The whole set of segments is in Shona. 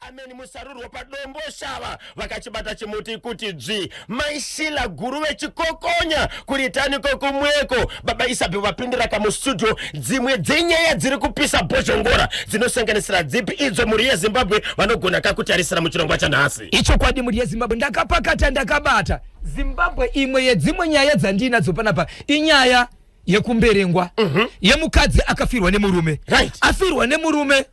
Amen Musarurwa paDomboshava vakachibata chimuti kuti dzvi. Mai Sheila Guru vechikokonya kuritani kokumweko. Baba Isabel vapindira kamustudio. Dzimwe dzenyaya dziri kupisa bhozhongora dzinosanganisira dzipi idzo mhuri yeZimbabwe vanogona kakutarisira muchirongwa chanhasi? Ichokwadi mhuri yeZimbabwe, ndakapakata ndakabata Zimbabwe. Imwe yedzimwe nyaya dzandiinadzo panapa inyaya yekuMberengwa yemukadzi akafirwa nemurume. Afirwa nemurume,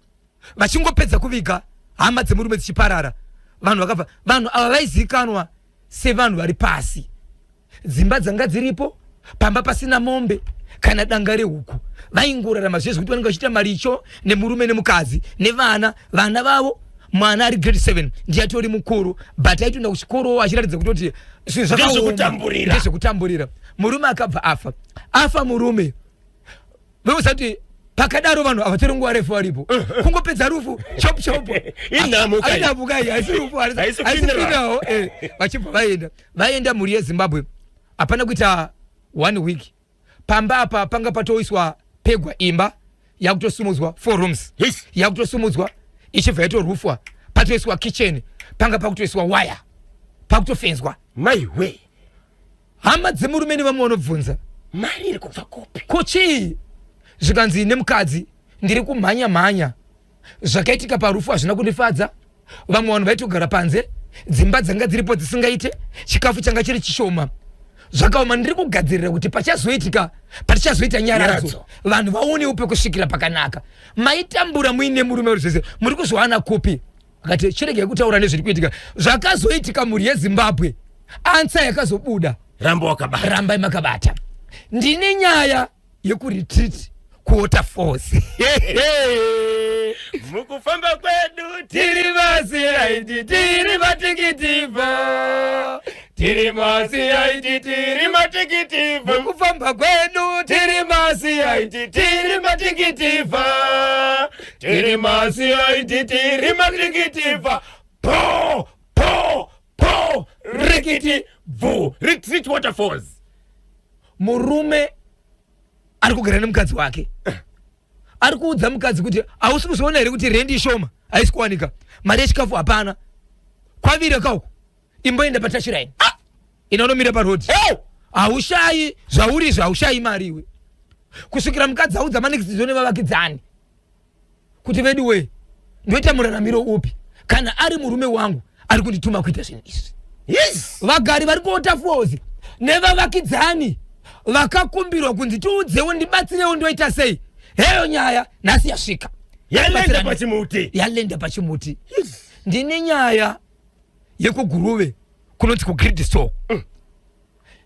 vachingopedza kuviga, hama dzemurume dzichiparara, vanhu vakabva. Vanhu ava vaizivikanwa sevanhu vari pasi, dzimba dzanga dziripo, pamba pasina mombe kana danga rehuku, vaingorarama zviye zvekuti vanenge vachiita maricho nemurume nemukadzi nevana. Vana vavo, mwana ari grade 7 ndiye atori mukuru, but aitoenda kuchikoro achiratidza kutoti zvinhu zvakaoma. Ndezvekutamburira. Ndezvekutamburira. Murume akabva afa. Afa murume, vekuzati pakadaro vanhu havatori nguva refu varipo, kungopedza rufu chop chop. Inhamo kai. Inhamo kai, haisi rufu, Haisi haisi funeral. funeral, vachibva vaenda. Vaenda, mhuri yeZimbabwe, hapana kuita one week, pamba apa panga patoiswa pegwa, imba yakutosumudzwa, four rooms yakutosumudzwa, ichibva yatorufwa, patoiswa kitchen, panga pakutoiswa waya, pakutofenzwa. Maiwe! Hama dzemurume nevamwe vanobvunza, mari iri kubva kupi? Ko chii? Zvikanzi nemukadzi, ndiri kumhanya mhanya, zvakaitika parufu hazvina kundifadza. Vamwe vanhu vaitogara panze, dzimba dzanga dziripo dzisingaite, chikafu changa chiri chishoma, zvakaoma. Ndiri kugadzirira kuti pachazoitika, patichazoita nyaradzo, Nyaradzo. vanhu vaonewo pekusvikira pakanaka. Maitambura muine murume uri zvese, muri kuzviwana kupi? Akati chiregei kutaura nezviri kuitika. Zvakazoitika, mhuri yeZimbabwe, answer yakazobuda. Ramba wakabata. Rambai makabata. Ndine nyaya yekuRetreat kuWaterfalls. Mukufamba kwedu tiri maCID, tiri matikitivha, tiri maCID, tiri matikitivha. Mukufamba kwedu tiri maCID, tiri matikitivha, tiri maCID, tiri matikitivha. Po po po, rikiti bvu. Retreat, Waterfalls. Murume ari kugara nemukadzi wake, ari kuudza mukadzi kuti hausi kuzoona here kuti rendi ishoma, haisi kuwanika, mari yechikafu hapana, kwavira kauku, imboenda patachiraini inonomira parodhi. Haushayi zvauri izvo, haushayi mari iwe. Kusvikira mukadzi audza manekidzidzo nevavakidzani kuti vedu wee, ndoita muraramiro upi kana ari murume wangu ari kundituma kuita zvinhu izvi? Vagari vari kuWaterfalls nevavakidzani vakakumbirwa kunzi tiudzewo, ndibatsirewo, ndoita sei? Heyo nyaya nhasi yasvika. Yalenda Batsirani. Pachimuti. Yalenda pachimuti. Ndine nyaya yekuGuruve kunonzi kuGrid Store,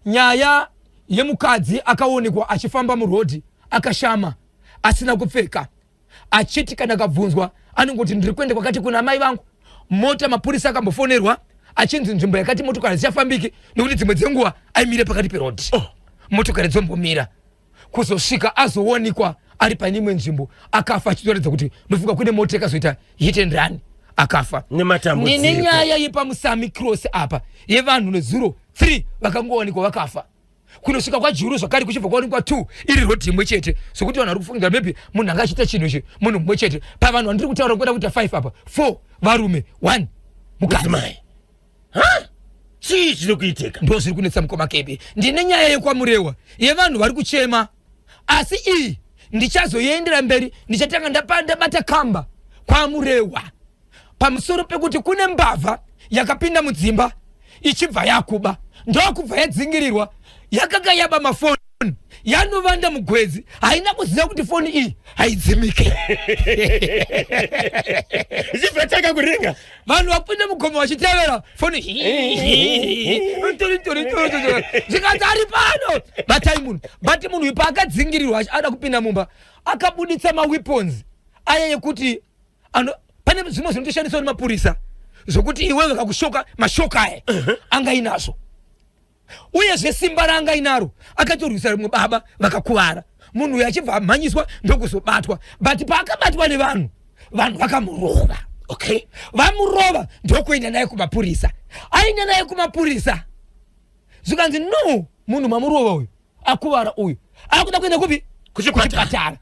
nyaya yemukadzi akaonekwa achifamba murodhi akashama, asina kupfeka, achiti kana akabvunzwa anongoti ndiri kuenda kwakati kuna amai vangu. Mota, mapurisa akambofonerwa achinzi nzvimbo yakati motokari dzichafambiki nekuti dzimwe dzenguva aimire pakati perodhi, motokari dzombomira, kuzosvika azowanikwa ari pane imwe nzvimbo akafa, achitoratidza kuti ndofunga kune mota yakazoita hit and run, akafa. Nematambudziko. Ndine nyaya yepaMusami Cross apa yevanhu nezuro 3 vakangowanikwa vakafa. Kunosvika kwaJuru zvakare kuchibva kwawanikwa 2, iri rodhi imwe chete, sokuti vanhu vari kufungira maybe munhu anga achiita chinhu ichi munhu mumwe chete. Pavanhu vandiri kutaura kuda kuita 5 apa, 4 varume, 1 mukadzi. Mudzimai. Ha, chii chiri kuitika? Ndo zviri kunetsa, mukoma Kebe. Ndine nyaya yekwaMurewa yevanhu vari kuchema, asi iyi ndichazoiendera mberi. Ndichatanga ndabata kamba kwaMurewa pamusoro pekuti kune mbavha yakapinda mudzimba ichibva yakuba, ndokubva yadzingirirwa. Yakanga yaba mafoni, yanovanda mugwedzi, haina kuziva kuti foni iyi haidzimike. Ichibva tanga kuringa. Vanhu vapinda mugomo vachitevera foni, zvikanzi ari pano, batai munhu. But munhu uyu paakadzingirirwa ada kupinda mumba, akabuditsa maweapons aya yekuti pane zvimwe zvinotoshandiswa nemapurisa zvokuti iwe vakakushoka, mashoka aya anga inazvo. Uyezve simba raanga inaro, akatorwisa rimwe baba, vakakuvara. Munhu uyu achibva amhanyiswa ndokuzobatwa, but paakabatwa nevanhu, vanhu vakamurova. Vamurova ndokuenda naye kumapurisa. Aenda naye kumapurisa, zvikanzi no, munhu mamurova uyu akuvara uyu, akuda kuenda kupi? Kuchipatara. Kuchipatara.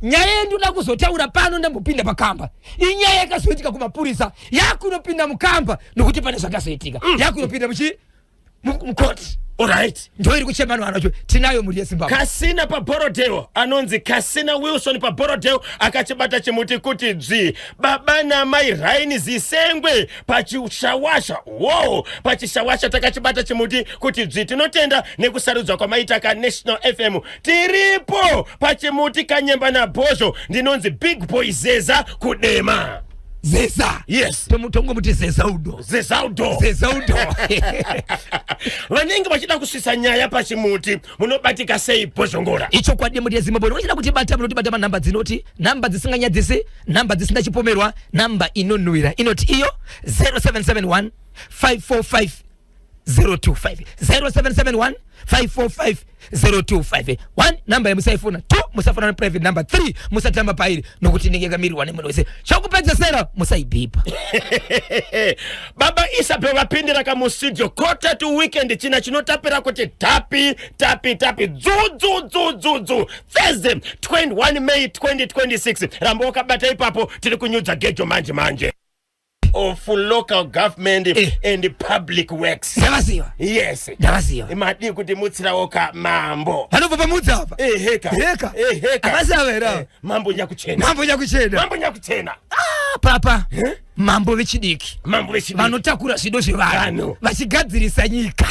Nyaya yendoda kuzotaura pano ndambopinda pakamba inyaya yakazoitika kumapurisa, yakunopinda mukamba nokuti pane zvakazoitika. Yakunopinda muchi mukoti. Alright. Ndo iri kuchema vanhu vacho, tinayo mhuri yeZimbabwe. Kasina paBorodale, anonzi Kasina Wilson paBorodale, akachibata chimuti kuti dzvi. Baba namai Raini Zisengwe paChishawasha, wo paChishawasha, takachibata chimuti kuti dzvi. Tinotenda nekusarudzwa kwamaita ka National FM. Tiripo pachimuti Kanyemba naBhozho. Ndinonzi Big Boy Zeza kuDema. Zeza. Yes. Tongomuti Zezaudo. Zezaudo. Zezaudo. Vanenge vachida kusvisa nyaya pachimuti, munobatika sei, Bhozhongora? Ichokwadi, mhuri yeZimbabwe, vachida kutibata, munotibata manhamba dzinoti nhamba dzisinganyadzisi, nhamba dzisina chipomerwa, nhamba inonhuwira, inoti iyo 0771 545 025, 0771 545 025. 1, namba yemusaifona. 2, musafona neprivate number. 3, musatamba pairi nokuti inenge yakamirirwa nemunhu wese. Chokupedzesera, musaibhipa. Baba Isabel vapindira kamustudio quarter to weekend, china chinotapira kuti tapi tapi tapi dzu dzu dzu dzu, Thursday 21 May 2026. Ramba wakabata ipapo, tiri kunyudza gejo manje manje of Local Government and Public Works. Ndavaziva. Yes. Ndavaziva. Madi kuti mutsirawo ka mambo. Vanobva pamudzi apa. Eheka. Heka. Eheka. Havasi ava here ava? Eh, Mambo Nyakuchena. Mambo Nyakuchena. Mambo Nyakuchena. Ah, papa, mambo vechidiki. Mambo vechidiki. Vanotakura zvido zvevanhu. Vanhu. Vachigadzirisa nyika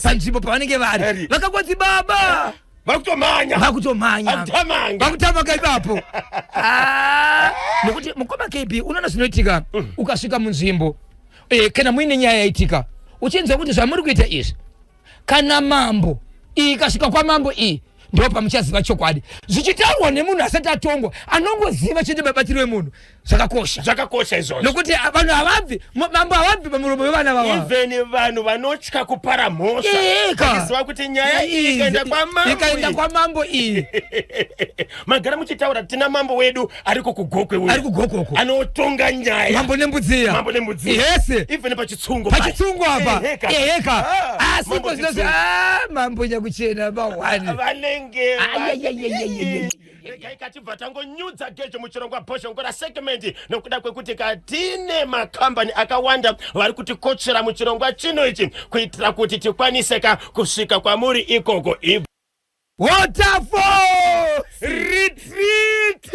panzvimbo pavanenge vari. Ari. Vakakonzi baba Vakutomhanya. Vakutomhanya. Vakutamanga. Vakutamanga ipapo. Ah, nokuti mukoma KB, unoona zvinoitika ukasvika munzvimbo, kana muine nyaya yaitika, uchinzwa kuti zvamuri kuita izvi, kana mambo iyi ikasvika kwamambo iyi, ndo pamuchaziva chokwadi. Zvichitaurwa nemunhu asati atongwa, anongoziva chete mabatiro emunhu. Zvakakosha. Zvakakosha izvozvo. Nokuti vanhu havabvi, mambo havabvi pamuromo wevana vavo. Even vanhu vanotya kupara mhosva. Eka. Vachiziva kuti nyaya iyi ikaenda kwamambo ikaenda iyi. Kwamambo iyi. Magara muchitaura, tina mambo wedu ariko kuGokwe uyu. Ari kuGokwe uko. Anotonga nyaya. Mambo Nembudziya. Mambo Nembudziya. Yes. Even pachitsungo. Pachitsungo apa. Eheka. Eheka. Ah, Asi Mambo iko zvinozi Chitsungo. ah, Mambo Nyakuchena mahwani. Vanenge Ayayayayayay. Regai katibva tangonyudza gejo muchirongwa Bhozhongora segment, nokuda kwekuti katine makambani akawanda vari kutikotsvera muchirongwa chino ichi kuitira kuti tikwanise ka kusvika kwamuri ikoko. Waterfall Retreat.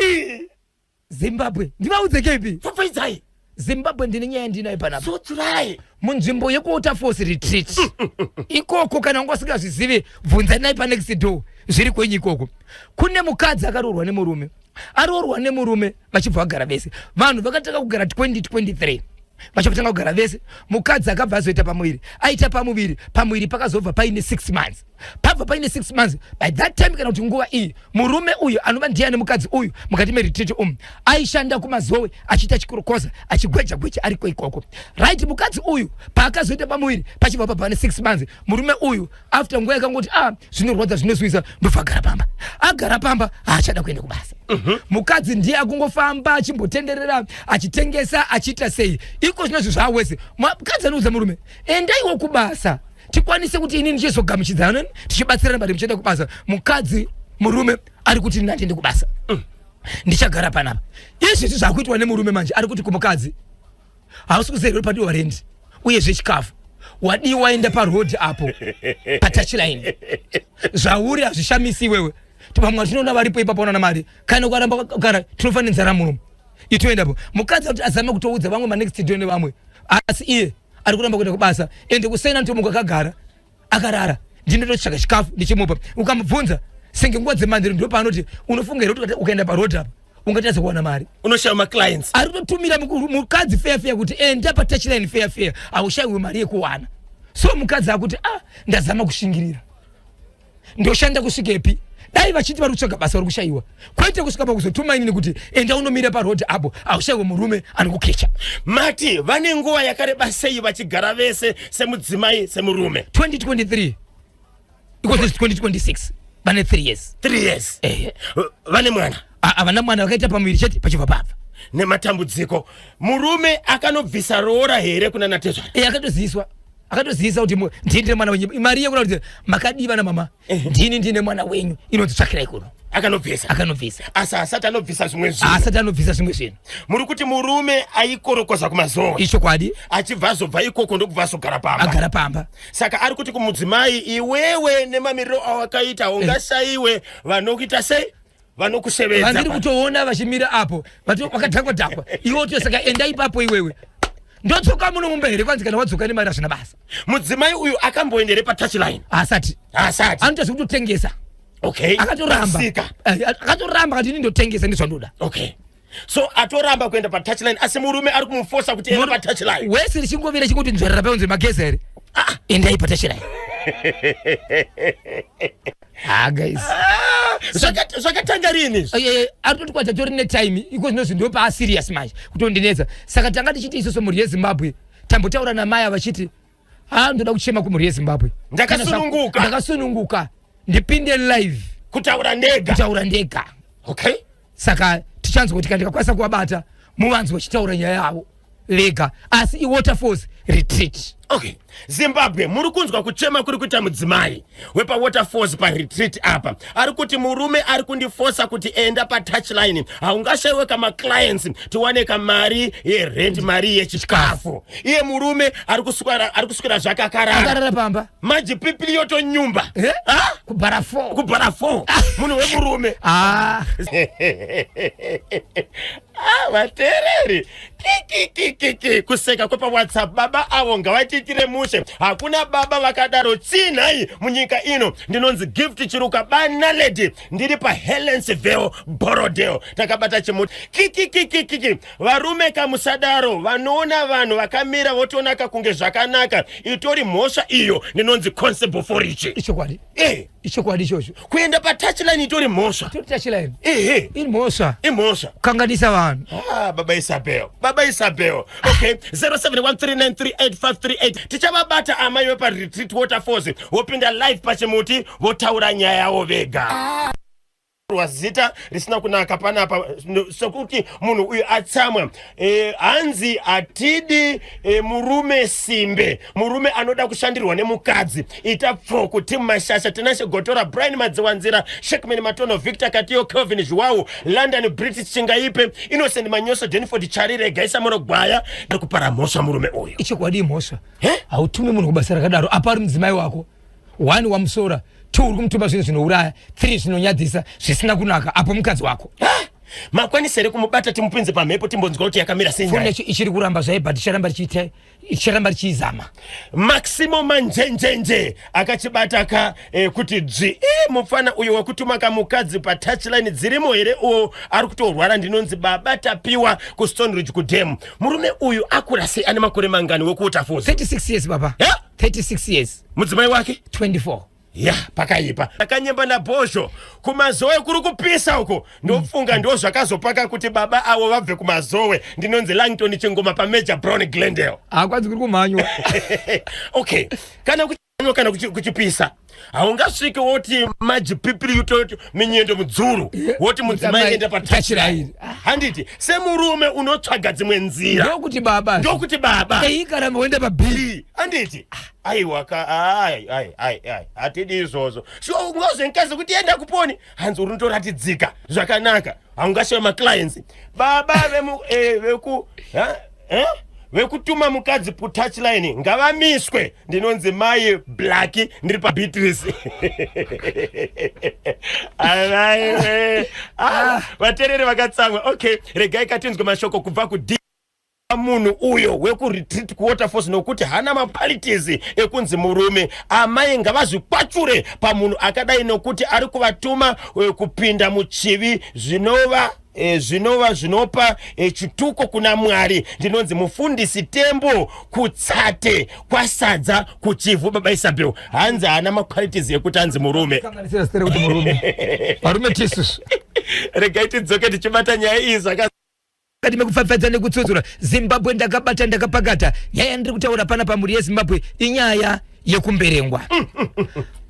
Zimbabwe, ndivaudze KB. Pfupfidzai. Zimbabwe, ndine nyaya ndinayo panapa. Tsutsurai. Munzvimbo yekuWaterfalls Retreat ikoko, kana wanga usingazvizivi, bvunzanai panext door, zviri kwenyu ikoko. Kune mukadzi akaroorwa nemurume, aroorwa nemurume, vachibva vagara vese. Vanhu vakatanga kugara 2023, vachitanga kugara vese. Mukadzi akabva azoita pamuviri, aita pamuviri, pamuviri pakazobva paine 6 months. Pabva paine 6 months, by that time, kana kuti nguva iyi, murume uyu anova ndiye ane mukadzi uyu mukati meretreat umu aishanda kuMazowe, achiita chikorokoza, achigweja gweja ariko ikoko, right? Mukadzi uyu paakazoita pamuviri, pachibva pabva ne6 months, murume uyu after nguva yakangoti, ah, zvinorwadza, zvinosuwisa, ndobva agara pamba. Agara pamba, haachada kuenda kubasa. Mukadzi ndiye akungofamba achimbotenderera, achitengesa, achiita sei. Iko zvinozvi zvawese, mukadzi anoudza murume, endaiwo kubasa tikwanise kuti inini tichizogamuchidzana, tichibatsirana pari muchienda kubasa. Mukadzi, murume ari kuti, ndandiende kubasa, ndichagara panapa. Izvezvi zvakuitwa nemurume manje, ari kuti kumukadzi, hausi kuziva here padiwa rendi uyezve chikafu? Wadii waenda paroad apo patouchline? Zvauri hazvishamisi iwewe. Vamwe vatinoona varipo ipapo vanoona mari. Kana ukaramba kugara, tinofa nenzara munomu. Itoendapo. Mukadzi akuti azame kutoudza vamwe manext door nevamwe, asi iye ari kuramba kuenda kubasa. Ende kusena ntomuka akagara akarara, ndinototsvaka chikafu ndichimupa. Ukamubvunza senge nguva dzemandiro, ndo paanoti, unofunga here kuti ukaenda paroad apa ungatadza kuwana mari? Unoshaya maclients. Ari kutotumira mukadzi feya feya kuti enda patouchline feya feya, haushayiwe mari yekuwana. So mukadzi akuti, ah, ndazama kushingirira, ndoshanda kusvikepi? Dai vachiti vari kutsvaga basa, vari kushayiwa, kwete kusvika pakuzotuma inini kuti enda unomira paroad apo, haushayiwe murume anokukecha. Mati vane nguva yakareba sei vachigara vese semudzimai semurume? 2023, iko 2026, vane 3 years. 3 years. Ehe. Vane mwana? Havana mwana, vakaita pamuviri chete, pachibva pabva. Nematambudziko, murume akanobvisa roora here kuna natezvara? E, akatoziyiswa, akatoziyisa kuti ndini ndine mwana wenyu. Mari yekuda kuti makadiva namama, ndini ndine mwana wenyu, inonzi tsvakirai kuno. Akanobvisa. Akanobvisa. Asi asati anobvisa zvimwe zvinhu. Asati anobvisa zvimwe zvinhu. Muri kuti murume aikorokoza kumazowe. Ichokwadi. Achibva azobva ikoko ndokubva azogara pamba. Agara pamba. Saka ari kuti kumudzimai, iwewe nemamiriro awakaita ungashayiwe vanokuita sei? Vanokushevedza. Vandiri kutoona vachimira apo vakadhakwa dhakwa. Iwe uto saka enda ipapo iwewe. Ndodzoka muno mumba here? Kwanzi kana wadzoka nemari hazvina basa. Mudzimai uyu akamboendere patouchline? Asati. Asati. Anoita zvekutotengesa. Okay. Akatoramba. Akatoramba akati ini ndotengesa ndizvandoda. Okay. So atoramba kuenda patouchline, asi murume ari kumufosa kuti enda patouchline. Wese richingovira chingoti nzverera paunzi mageza here? Ah, endai patouchline. Ah, guys. Ah, zvakatanga rini izvi? Ari kutoti kwatatori netime iko zvino zvinhu ndopaaserious manje kutondinetsa. Saka tanga tichiti isusu mhuri yeZimbabwe tambotaura namai vachiti ha ndoda kuchema kumhuri yeZimbabwe. Ndakasununguka. Ndakasununguka ndipinde live kutaura ndega. Kutaura ndega. Okay. Saka tichanzwa kuti kana ndikakwanisa kuvabata muvanzwe vachitaura nyaya yavo vega, asi iWaterfalls retreat. Okay. Zimbabwe, muri kunzwa kuchema kuri kuita mudzimai wepaWaterfalls paretreat apa. Ari kuti murume ari kundifosa kuti enda patouchline, haungashayiwe kamaclients tiwane kamari yerent, mari yechikafu. Iye murume ari kuswera zvake akarara. Akarara pamba. Manje pipili yotonyumba. Eh? Ah? Kubhara 4. Kubhara 4. Munhu wemurume. Ah. Ah, vateereri kikikikiki kuseka kwepawhatsapp. Baba avo ngavatiitire mushe, hakuna baba vakadaro chinhai munyika ino. Ndinonzi Gift Chiruka Banaledi, ndiri paHelensville, Borodale. Takabata chimuti. Kikikikikiki, varume kamusadaro, vanoona vanhu vakamira votonaka kunge zvakanaka, itori mhosva iyo. Ndinonzi Constable Forichi. Ichokwadi. Ichokwadi ichocho. Kuenda patouchline itori mhosva. Tori touchline. Ehe. Iri mhosva. Imhosva. Kukanganisa vanhu. Ah, baba Isabel. Baba Isabel. Okay, 0713938538. Tichavabata amai veparetreat Waterfalls vopinda live pachimuti votaura nyaya yavo vega. Zita risina kunaka panapa sekuti munhu uyu atsamwa. Hanzi hatidi murume simbe, murume anoda kushandirwa nemukadzi. Ita pfoku Tim Mashasha, Tinashe Gotora, Brian Madziwanzira, Shekman Matono, Victor Katiyo, Kelvin Zhuwawu, London British Chingaipe, Innocent Manyoso, Denford Charire, Gaisa Murogwaya. Ari kupara mhosva murume uyu. Ichokwadi, mhosva. Hautume munhu kubasa rakadaro apa ari mudzimai wako. 1 wamusora, 2 uri kumutuma zvinhu zvinouraya, 3 zvinonyadzisa zvisina kunaka apo mukadzi wako. Makwanisa here kumubata timupinze pamhepo timbonzwa kuti yakamira sei nyaya? Yacho ichiri kuramba zvayo, but icharamba richiita, icharamba richiizama. Maximo Manjenjenje akachibata ka kuti dzvi. Mupfana uyo wekutuma kamukadzi patouchline dzirimo here? Uwo ari kutorwara. Ndinonzi Baba Tapiwa kuStone Ridge kudam. Murume uyu akura sei? Ane makore mangani wekuWaterfalls? 36 years baba. Yeah? 36 years. Mudzimai wake 24. Ya, pakaipa. Akanyemba naBhozho kumazowe kuri kupisa uko, ndofunga ndo zvakazopaka kuti baba avo vabve kumazowe. Ndinonzi Langton Chingoma paMajor Brown, Glendale. Hakwanzi kuri kumhanywa. Okay, kana kuchimhanywa kana kuchipisa haungasviki woti majipipiri yutoti minyendo mudzuru woti mudzimai enda patouchline. Handiti semurume unotsvaga dzimwe nzira? Ndokuti baba. Ndokuti baba. Ei, karamba woenda pab. Handiti? Aiwa ka, ai ai ai ai, hatidi izvozvo. So ungazenkazi kuti enda kuponi, hanzi uri unotoratidzika zvakanaka, haungashaye maclients. Baba vemu veku ha? Vekutuma mukadzi kutouchline ngavamiswe. Ndinonzi Mai Black, ndiri paBeatrice. Alright. Ah, vateereri vakatsamwa. Okay, regai katinzwe mashoko kubva ku munhu uyo wekuretreat kuWaterfalls, nokuti hana maqualities ekunzi murume. Amai ngavazvikwachure pamunhu akadai, nokuti ari kuvatuma kupinda muchivi zvinova zvinopa chituko kuna Mwari. Ndinonzi Mufundisi Tembo kuTsate kwaSadza kuChivhu. Baba Isabel, hanzi haana maqualities ekuti anzi murume. Kanganisira zita rekuti murume. Varume tisusu. Regai tidzoke tichibata nyaya iyi zvaka Mukati mekupfapfadza nekutsutsura Zimbabwe, ndakabata ndakapakata nyaya yandiri kutaura pana pamhuri yeZimbabwe inyaya yekuMberengwa.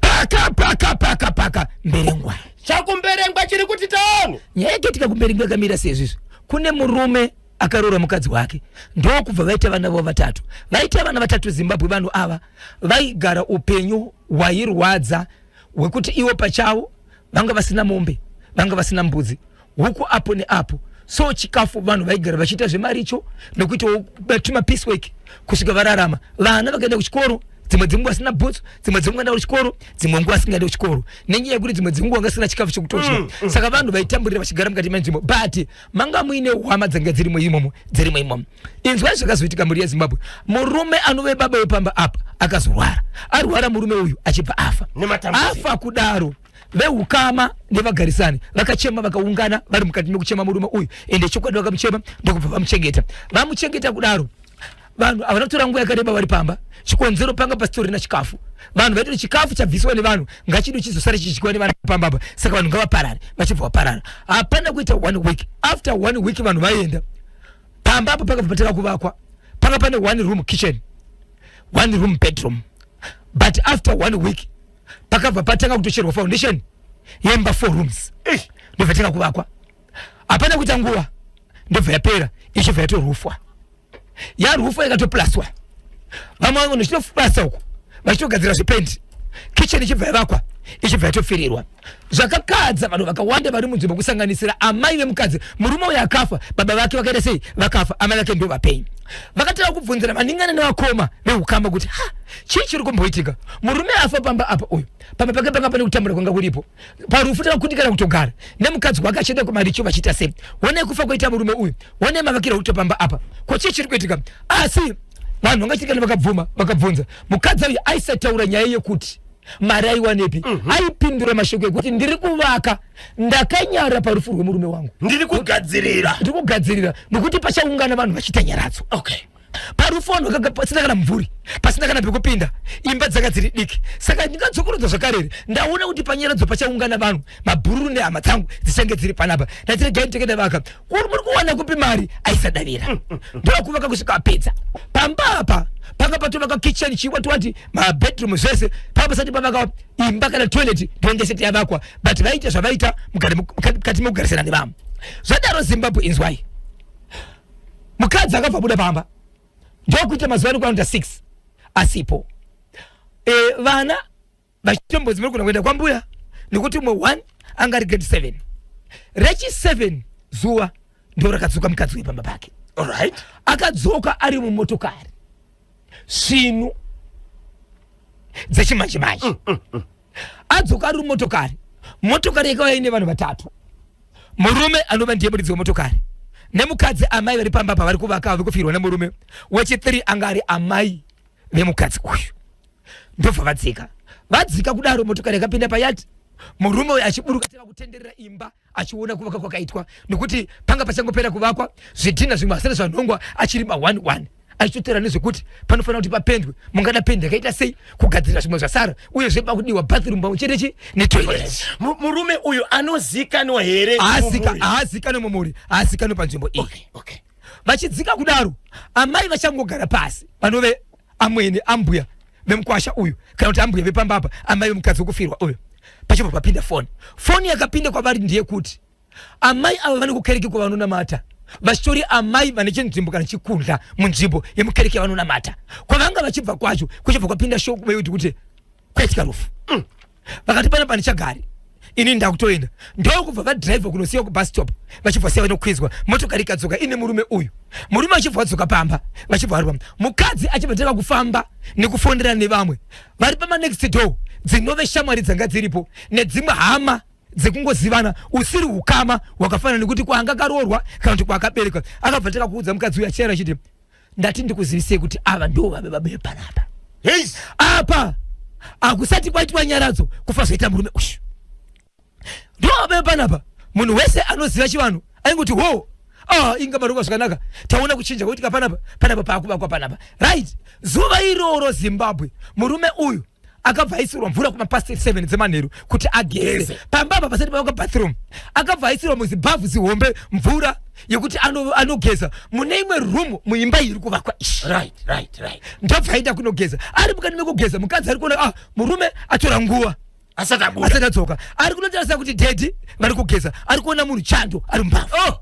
Paka paka paka paka Mberengwa. Chakumberengwa chiri kuti taoni. Nyaya yakaitika kuMberengwa yakamira sezvizvi. Kune murume akaroora mukadzi wake, ndokubva vaita vana vavo vatatu. Vaita vana vatatu Zimbabwe, vanhu ava vaigara upenyu hwairwadza hwekuti ivo pachavo vanga vasina mombe. Vanga vasina mbudzi, huku apo neapo. So chikafu vanhu vaigara vachiita zvemaricho nekuitawo tuma piece work kusvika vararama. Vana vakaenda kuchikoro, dzimwe dzenguva vasina bhutsu, dzimwe dzenguva vaenda kuchikoro, dzimwe nguva vasingaende kuchikoro nenyaya yekuti dzimwe dzenguva vanga vasina chikafu chekutodya. Saka vanhu vaitamburira vachigara mukati menzvimbo, but manga muine hwama dzanga dzirimo imomo, dzirimo imomo. Inzwai zvakazoitika mhuri yeZimbabwe. Murume anove baba wepamba apa akazorwara. Arwara murume uyu achibva afa. Nematambudziko. Afa kudaro, veukama nevagarisani vakachema, vakaungana vari mukati mekuchema murume uyu. Ende chokwadi vakamuchema, ndokubva vamuchengeta. Vamuchengeta kudaro, vanhu havana kutora nguva yakareba vari pamba. Chikonzero, panga pasitorina chikafu. Vanhu vaitoti chikafu chabviswa nevanhu ngachido chizosara chichidyiwa nevanhu pamba apa, saka vanhu ngavaparare. Vachibva vaparara. Hapana kuita one week, after one week vanhu vaenda, pamba apo pakabva patanga kuvakwa. Panga pane one room kitchen, one room bedroom, but after one week pakabva patanga kutocherwa foundation yemba four rooms. Ndobva tanga kuvakwa. Hapana kuita nguva, ndobva yapera, ichibva yatorufwa. Yarufwa, ikatoplaswa. Vamwe vanhu vachitoplasa uku, vachitogadzira zvependi. Kitchen ichibva yavakwa, ichibva yatopfirirwa. Zvakakadza vanhu vakawanda vari munzvimbo, kusanganisira amai vemukadzi. Murume uyu akafa, baba vake vakaita sei? Vakafa. Amai vake ndo vapenyu. Vakatanga kubvunzira vaningana nevakoma veukama kuti, ha, chii chiri kumboitika? Murume afa pamba apa uyu, pamba pake panga pane kutambura kwanga kuripo. Parufu takakundikana kutogara nemukadzi wake achienda kumaricho, vachiita sei? Onai kufa kwaita murume uyu, onai mavakiro akuita pamba apa. Ko chii chiri kuitika? Asi vanhu vangachirikana vakabvuma, vakabvunza mukadzi uyu, aisataura nyaya yekuti mari aiwanepi. Aipindura mashoko ekuti, "Ndiri kuvaka, ndakanyara parufu rwemurume wangu." Ndiri kugadzirira. Ndiri kugadzirira nokuti pachaungana vanhu vachiita nyaradzo. Parufu vanhu vakanga pasina kana mumvuri, pasina kana pekupinda, imba dzanga dziri diki. Saka ndingadzokorodza zvakare, ndaona kuti panyaradzo pachaungana vanhu, mabhururu nehama dzangu dzichange dziri panapa. Ndati regai nditenge ndavaka. Kuri muri kuwana kupi mari? Aisadavira. Ndokuvaka kusvika apedza. Pamba apa panga patovaka kitchen, chiwa twati, mabedroom, zvese. Panga pasati pavaka imba kana toilet, ndonge isati yavakwa, but vaita zvavaita mukati mekugarisana nevamwe. Zvadaro, Zimbabwe, inzwai, mukadzi akabva buda pamba, ndokuita mazuva ari kuanoita 6 asipo. Vana vachitombodzi muri kuna kuenda kwambuya, nekuti umwe one anga ari grade 7. Rechi 7 zuva ndo rakadzoka mukadzi wepamba pake. Akadzoka ari mumotokari svinu dzechimanje manje. Adzoka ari mumotokari, motokari yakauya ine vanhu vatatu: murume anova ndiye muridzi wemotokari, nemukadzi, amai vari pamba pavari kuvaka, vari kufirwa nemurume. Wechi3 anga ari amai vemukadzi uyu. Ndobva vadzika. Vadzika kudaro, motokari yakapinda payard. Murume uyu achiburuka, tanga kutenderera imba achiona kuvaka kwakaitwa, nekuti panga pachangopera kuvakwa, zvidhina zvimwe hasati zvanhongwa, achiri ma1 1, achitotera nezvekuti panofanira kuti papendwe, mungada pendi yakaita sei, kugadzirira zvimwe zvasara, uyezve pakudiwa bathroom pamwe chete chi netoilet. Murume uyu anozikanwa here mumhuri? Haazikanwe mumhuri, haazikanwe panzvimbo iyi. Vachidzika kudaro, amai vachangogara pasi, vanove amwene, ambuya vemukwasha uyu, kana kuti ambuya vepambapa, amai vemukadzi wekufirwa uyu, pachibva papinda foni. Foni yakapinda kwavari ndeyekuti amai ava vane kukereke kwavanonamata, vachitori amai vane chinzvimbo kana chikundla munzvimbo yemukereke yavanonamata kwavanga vachibva kwacho. Kuchibva kwapinda shoko vekuti kuti kwaitika rufu. Vakati, "Pana pandichagari ini, ndakutoenda." Ndokubva vadhiraivha kunosiya kubus stop, vachibva siya vanokwidzwa. Motokari ikadzoka ine murume uyu. Murume achibva adzoka pamba, vachibva vari pamba. Mukadzi achibva tanga kufamba nekufonderana nevamwe vari pamanext door, dzinove shamwari dzanga dziripo nedzimwe hama dzekungozivana, usiri ukama hwakafanana nekuti kwaanga karoorwa kana kuti kwaakaberekwa. Akabva tanga kuudza mukadzi uyu achiera achiti, "Ndati ndikuzivisei kuti ava ndo vave baba vepanapa." Apa hakusati kwaitwa nyaradzo kufa zvoita murume uyu. Ndo vave panapa. Munhu wese anoziva chivanhu aingoti, "Ho, ah, inga marongwa zvakanaka, taona kuchinja kwaitika panapa, panapa paakuvakwa panapa." Right, zuva iroro, Zimbabwe, murume uyu akabva aisirwa mvura kumapast 7 dzemanheru kuti ageze. Pamba apa pasati pavakwa bathroom, akabva aisirwa muzibhavhu zihombe mvura yekuti anogeza mune imwe room muimba iri kuvakwa ishi. Ndobva aenda kunogeza. Ari mukati mekugeza, mukadzi ari kuona, ah, murume atora nguva asati abuda. Asati adzoka. Ari kunotarisa kuti daddy vari kugeza, ari kuona munhu chando ari mubhavhu. Oh,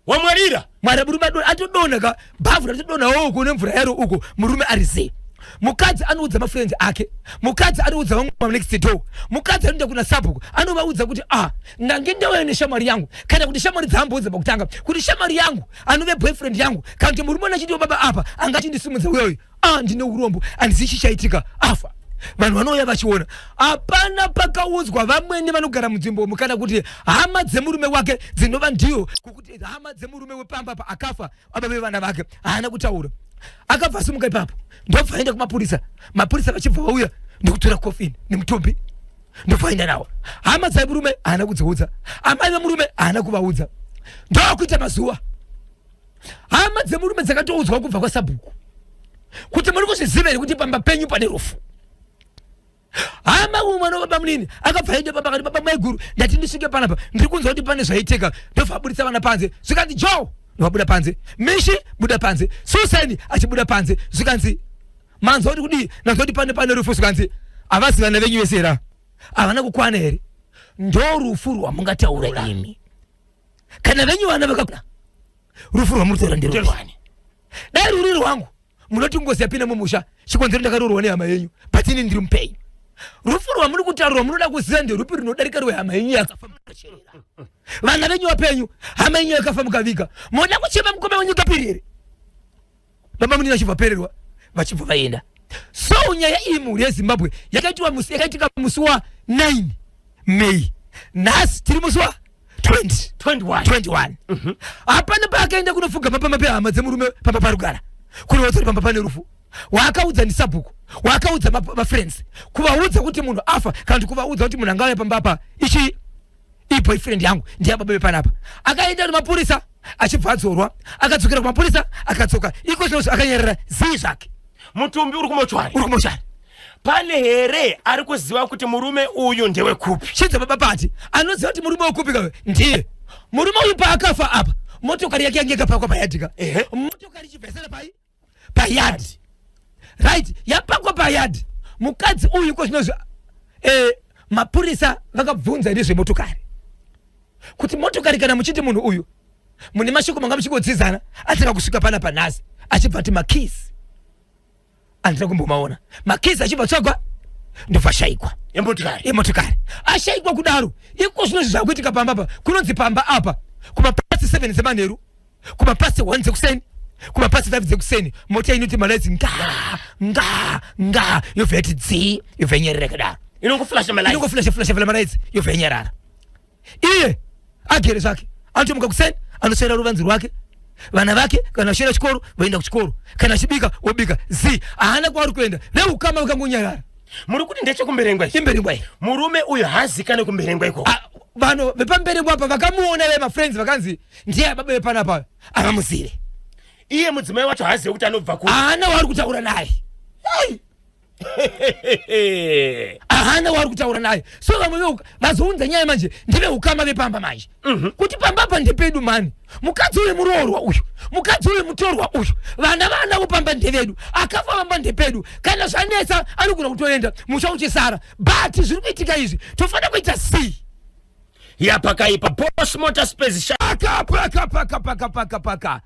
wamwarira. Mwari, murume atodonha ka, bhavhu ratodonhawo uko nemvura yaro uko, murume ari zee. Mukadzi anoudza mafriends ake, mukadzi anoudza vamwe next door, mukadzi anoenda kuna sabhuku, anovaudza kuti ah, ndange ndauya neshamwari yangu, kana kuti shamwari dzaamboudza pakutanga kuti shamwari yangu anove boyfriend yangu, kana kuti murume anachitiwo baba apa anga achindisimudza uyoyo, ah, ndine urombo, handizivi chichaitika, afa. Vanhu vanouya vachiona, hapana pakaudzwa vamwene vanogara munzvimbomo kana kuti hama dzemurume wake dzinova ndiyo kukuti hama dzemurume wepamba pa akafa baba vevana vake haana kutaura. Akabva asimuka ipapo ndobva aenda kumapurisa, mapurisa vachibva vauya ndokutora coffin nemutumbi ndobva aenda nawo. Hama dzemurume haana kudziudza, amai vemurume haana kuvaudza. Ndokuita mazuva hama dzemurume dzakatoudzwa kubva kwasabhuku kuti muri kuzviziva here kuti pamba penyu pane rufu. Hama umwe mwana wababa munini akabva aenda pamba akati, baba maiguru, ndati ndisvike panapa, ndiri kunzwa kuti pane zvaitika. Ndobva aburitsa vana panze, zvikanzi Joe ndovabuda panze, Mishi buda panze, Susan achibuda panze, zvikanzi manzwa kuti kudii? Nanzwa kuti pane rufu. Zvikanzi havasi vana venyu vese here? Havana kukwana here? Ndo rufu rwamungataura imi kana venyu vana vakakura? Rufu rwamuri kutaura nderwani? Dai ruri rwangu munoti ngozi yapinda mumusha, chikonzero ndakaroorwa nehama yenyu, but ini ndiri mupenyu. Rufu rwamuri kutaurwa munoda kuziva nderupi runodarika rwehama yenyu yakafa mukacherera? Vana venyu vapenyu, hama yenyu yakafa mukaviga, moda kuchema mukoma wenyu kapiri here? Baba munini vachibva pererwa, vachibva vaenda. So nyaya iyi, mhuri yeZimbabwe, yakaitika musi yakaitika musi wa 9 May, nhasi tiri musi wa 20 21. 21. Hapana paakaenda kunofugama pamba pehama dzemurume pamba parugara kunoudza kuti pamba pane rufu. Waakaudza ndisabhuku, waakaudza mafriends, kuvaudza kuti munhu afa, kana kuti kuvaudza kuti munhu angauya pamba apa ichi iboyfriend yangu, ndiye baba vepanapa. Akaenda nemapurisa achibva adzorwa, akadzokera kumapurisa, akadzoka iko zvino akanyarara zii zvake. Mutumbi uri kumochwari. Uri kumochwari. Pane here ari kuziva kuti murume uyu ndewekupi? Chinza baba pati anoziva kuti murume wekupi kawe ndiye murume uyu. Paakafa apa motokari yake yange yakapakwa payadhika. Motokari ichibvesera pai payadhi, right, yapakwa payadhi. Mukadzi uyu ko zvinozvi mapurisa vakabvunza nezvemotokari kuti motokari, kana muchiti munhu uyu mune mashoko manga muchingodzidzana atanga kusvika pana panhasi, achibva ati makeys handina kumbomaona. Makeys achibva tsvagwa ndobva shaikwa. Yemotokari. Yemotokari ashaikwa kudaro. Iko zvinozvi zvakuitika pamba apa, kunonzi pamba apa kumapasi 7 dzemanheru, kumapasi 1 dzekuseni, kumapasi 5 dzekuseni, mota inoti malights nga nga nga, yobva yati dzii, yobva yanyarara kudaro. Inongoflasha malights. Inongoflasha flasha flasha malights, yobva yanyarara. Iye agere zvake, anotomuka kuseni, anotsvaira ruvanzi rwake, vana vake kana vachienda chikoro voenda kuchikoro, kana achibika obika, zi haana kwaari kuenda. Veukama vakangonyarara. Muri kuti ndechekumberengwa ichi? Imberengwa iyi. Murume uyu haazikane kumberengwa ikoko? Ah, vanhu vepamberengwa apa vakamuona, vemafriends vakanzi ndiye baba vepanapa, havamuzive. Iye mudzimai wacho haazive kuti anobva ku Haana waari kutaura naye, haana waari kutaura naye. So vamwe vazounza nyaya manje ndeveukama vepamba manje kuti pamba apa ndepedu mani, mukadzi uyu muroorwa uyu, mukadzi uyu mutorwa uyu, vana vanavo pamba ndevedu, akafa pamba ndepedu. Kana zvanetsa anogona kutoenda, musha uchisara. But zviri kuitika izvi tofanira kuita sei? Yapakaipa. Boss Motor Space paka paka paka paka paka paka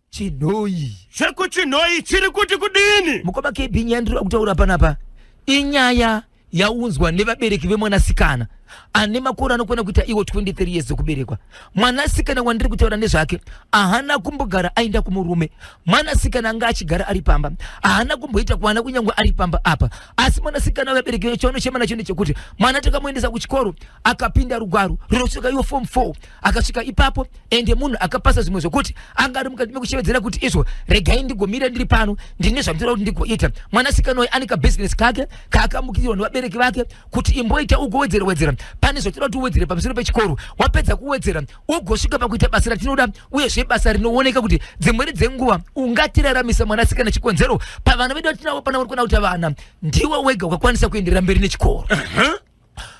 Chinhoyi. Zvekuchinhoyi chiri kuti kudini? Mukoma KB, nyaya ndiri kutaura panapa inyaya yaunzwa nevabereki vemwanasikana ane makore anokwana kuita iwo 23 years dzekuberekwa. Mwanasikana wandiri kutaura nezvake haana kumbogara aenda kumurume. Mwanasikana anga achigara ari pamba, haana kumboita kuwana kunyange ari pamba apa. Asi mwanasikana, vabereki chaunochema nacho ndechekuti mwana takamuendesa kuchikoro, akapinda rugwaro runosvika iwo form 4, akasvika ipapo ende munhu akapasa, zvimwe zvokuti anga ari mukati mekushevedzera kuti izvo regai ndigomira ndiri pano, ndine zvandinoda kuti ndigoita. Mwanasikana uyu ane kabhizinesi kake kaakamukirwa nevabereki vake kuti imboita ugowedzera wedzera, pane zvatinoda kuti uwedzere pamusoro pechikoro, wapedza kuwedzera ugosvika pakuita basa ratinoda, uyezve basa rinooneka kuti dzimweni dzenguva ungatiraramisa. Mwanasikana, chikonzero pavana vedu vatinavo pana uri kuona kuti vana ndiwe wega ukakwanisa kuenderera mberi nechikoro.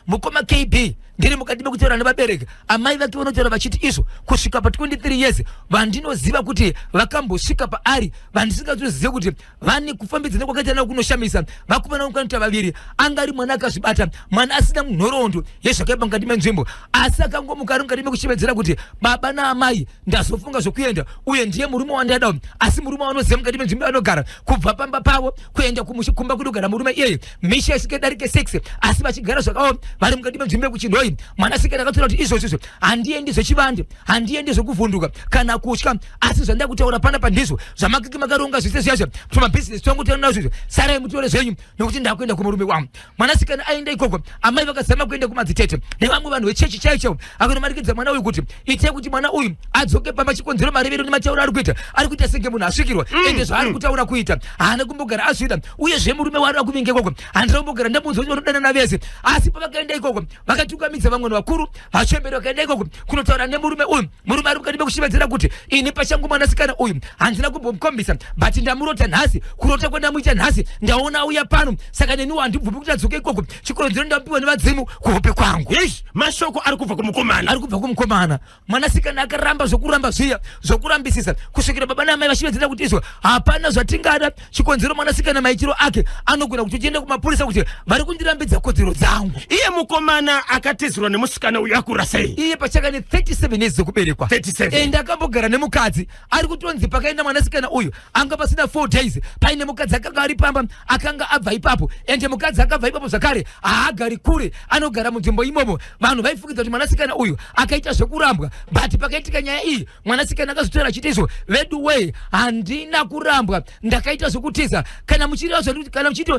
Mukoma KB, ndiri mukati mekutaura nevabereki, amai vake vanotaura vachiti izvo kusvika pa 23 years vandinoziva kuti vakambosvika paari vandisingatozive kuti vane kufambidzana kwakaita navo kunoshamisa. Vakomana vanoita vaviri, anga ari mwana akazvibata, mwana asina nhoroondo yezvakaipa mukati menzvimbo, asi akangomuka ari mukati mekushevedzera kuti baba naamai, ndazofunga zvokuenda, uye ndiye murume wandada, asi murume wanoziva mukati menzvimbo anogara kubva pamba pavo kuenda kumba kunogara murume iyeye misha isingadarike 6, asi vachigara zvakao vari mukati menzvimbo yekuChinhoyi. Mwanasikana akatora kuti izvozvo izvo handiendi zvechivande, handiendi zvekuvhunduka kana kutya, asi zvandida kutaura panapa ndizvo zvamakiki makaronga zvese zviyazvo tumabhizinesi twangu tanazvo izvo, sarai mutore zvenyu nokuti ndakuenda kumurume wangu. Mwanasikana aenda ikoko, amai vakazama kuenda kumadzitete nevamwe vanhu vechechi chaivo chaivo, akanomanikidza mwana uyu kuti itei kuti mwana uyu adzoke pamba, chikonzero marevero nematauro ari kuita, ari kuita senge munhu asvikirwa, ende zvaari kutaura kuita haana kumbogara azvida. Uyezve murume waari akuvinga ikoko handina kumbogara ndamunzwa kuti vanodanana vese, asi pavakaenda ikoko vakatungamidza vamwe vanhu vakuru vachemberi, vakaenda ikoko kunotaura nemurume uyu. Murume ari mukati mekushevedzera kuti ini pachangu mwanasikana uyu handina kumbomukombisa, but ndamurota nhasi, kurota kwandamuita nhasi ndaona auya pano, saka neniwo handibvumi kuti adzoke ikoko, chikonzero ndamupiwa nevadzimu kuhope kwangu. Eish, mashoko ari kubva kumukomana. Ari kubva kumukomana. Mwanasikana akaramba zvokuramba zviya zvokurambisisa kusvikira baba naamai vachivedzera kuti izvo hapana zvatingada, chikonzero mwanasikana maitiro ake anogona kuti tiende kumapurisa kuti vari kundirambidza kodzero dzangu. Iye mukomana akatizirwa nemusikana uyu akura sei? Iye pachaka ne 37 years dzekuberekwa. 37. Ende akambogara nemukadzi, ari kutonzi pakaenda mwanasikana uyu anga pasina 4 days paine mukadzi akanga ari pamba akanga abva ipapo, ende mukadzi akabva ipapo zvakare haagari kure, anogara munzvimbo imomo. Vanhu vaifungidza kuti mwanasikana uyu akaita zvekurambwa, but pakaitika nyaya iyi mwanasikana akazotaura achiti izvo vedu wee, handina kurambwa, ndakaita zvekutiza. Kana muchireva zvandikuti, kana muchiti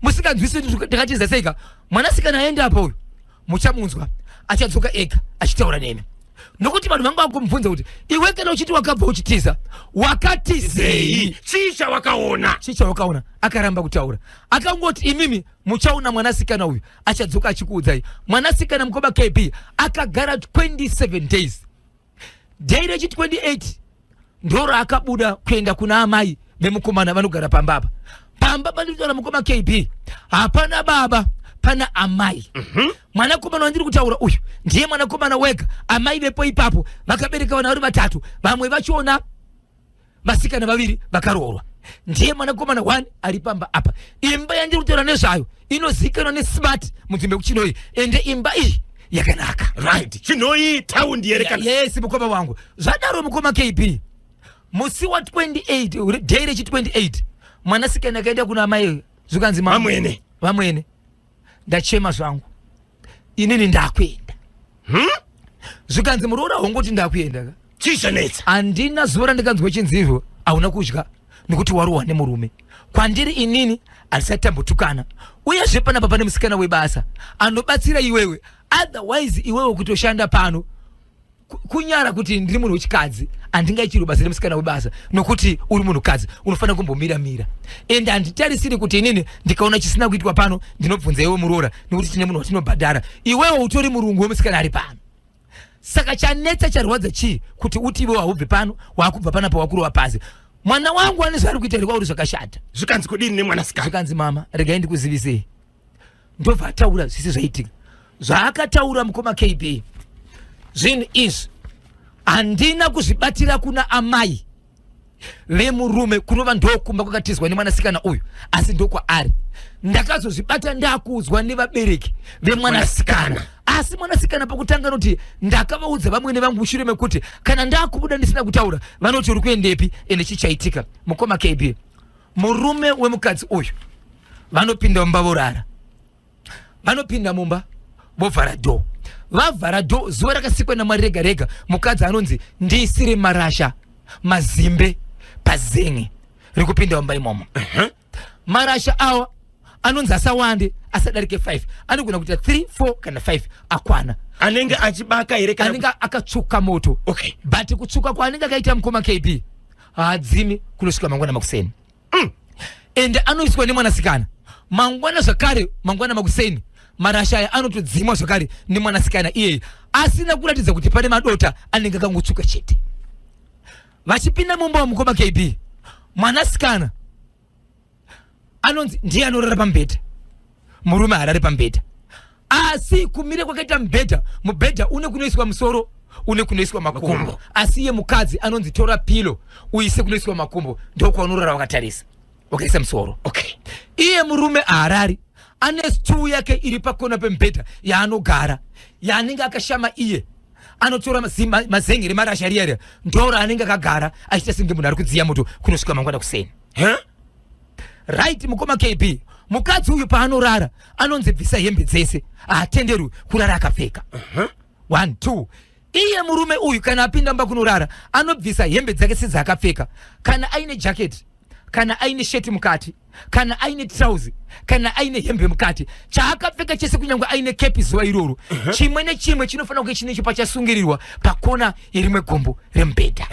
musinganzwisi kuti ndakatiza seika, mwanasikana aenda apo uyu muchamunzwa achadzoka ega achitaura nemi, nokuti vanhu vanga vakumubvunza kuti iwe kana uchiti wakabva uchitiza, wakatizei? Chii chawakaona? Chii chawakaona? Akaramba kutaura, akangoti imimi muchaona mwanasikana uyu achadzoka achikuudzai. Mwanasikana, mukoma KB, akagara 27 days. Day rechi 28 ndo raakabuda kuenda kuna amai vemukomana vanogara pamba apa. Pamba pandiri mukoma KB, hapana baba, pana amai. Mwanakomana wandiri kutaura uyu ndiye mwanakomana wega. Amai vepo ipapo vakabereka vana vari vatatu, vamwe vachiona vasikana vaviri vakaroorwa. Ndiye mwanakomana one ari pamba apa. Imba yandiri kutaura nezvayo inozivikanwa nesmart munzvimbo yekuChinhoyi, ende imba iyi yakanaka. Right, Chinhoyi taundi here kana? Yes, mukoma wangu. Zvadaro, mukoma KB, musi wa28, day rechi 28, mwanasikana akaenda kuna amai, zvikanzi, "Vamwene." Vamwene, ndachema zvangu, inini ndakuenda. Zvikanzi, muroora, hongoti ndakuenda ka? Chii chanetsa? Handina zuva randikanzwa chinzizvo hauna kudya nekuti warohwa nemurume. Kwandiri inini handisati tambotukana. Uyezve panapa pane musikana webasa anobatsira iwewe, otherwise iwewe kutoshanda pano kunyara kuti ndiri munhu wechikadzi, handingaichirwe basa nemusikana webasa, nokuti uri munhukadzi unofanira kumbomira mira. Ende handitarisiri kuti inini ndikaona chisina kuitwa pano ndinobvunza iwe muroora, nekuti tine munhu watinobhadhara. Iwewe utori murungu wemusikana ari pano, saka chanetsa charwadza chii kuti uti iwe haubvi pano, waakubva panapa wakurova pasi? Mwana wangu ane zvaari kuita here kwauri zvakashata? Zvikanzi kudini nemwanasikana? Zvikanzi, mama, regai ndikuzivisei. Ndobva ataura zvisi zvaitika zvaakataura. Mukoma KB, zvinhu izvi handina kuzvibatira kuna amai vemurume, kunova ndokumba kwakatizwa nemwanasikana uyu, asi ndokwaari. Ndakazozvibata ndakuudzwa nevabereki vemwanasikana. Asi mwanasikana pakutanga anoti ndakavaudza vamwene vangu mushure mekuti kana ndakubuda ndisina kutaura vanoti uri kuendepi ende chichaitika. Mukoma KB, murume wemukadzi uyu vanopinda mumba vorara, vanopinda mumba vovhara door. Vavhara door, zuva rakasikwa naMwari rega rega, mukadzi anonzi ndiisire marasha mazimbe pazenge rikupinda mumba imomo. Marasha awa anonzi asawande, asadarike 5, anogona kuita 3, 4 kana 5 akwana. Anenge achibaka here kana? Anenge akatsvuka moto. But kutsvuka kwaanenge akaita, mukoma KB, haadzimi kunosvika mangwana makuseni. Ende anoiswa nemwanasikana mangwana zvakare. Mangwana makuseni marasha aya anotodzimwa zvakare nemwanasikana iyeye, asina kuratidza kuti pane madota, anenge akangotsvuka chete. Vachipinda mumba wamukoma KB, mwanasikana anonzi ndiye anorara pamubhedha, murume haarari pamubhedha. Asi kumira kwakaita mubhedha, mubhedha une kunoiswa musoro, une kunoiswa makumbo. Makumbo. Asi iye mukadzi anonzi tora pilo uise kunoiswa makumbo, ndokwaunorara wakatarisa wakaisa musoro. Iye murume haarari, ane stool yake iri pakona pemubhedha yaanogara, yaanenge akashama. Iye anotora mazenge remarasha riya riya, ndo raanenge akagara achiita senge munhu ari kudziya moto kunosvika mangwana kuseni. Huh? Right, mukoma KB, mukadzi uyu paanorara anonzi bvisa hembe dzese, haatenderwi kurara akapfeka. One, two. Iye murume uyu kana apinda mumba kunorara, anobvisa hembe dzake sedzaakapfeka, kana aine jaketi, kana aine sheti mukati, kana aine trauzi, kana aine hembe mukati, chaakapfeka chese, kunyange aine kepi zuva iroro, chimwe nechimwe chinofanira kunge chine pachasungirirwa pakona yerimwe gombo remubhedha.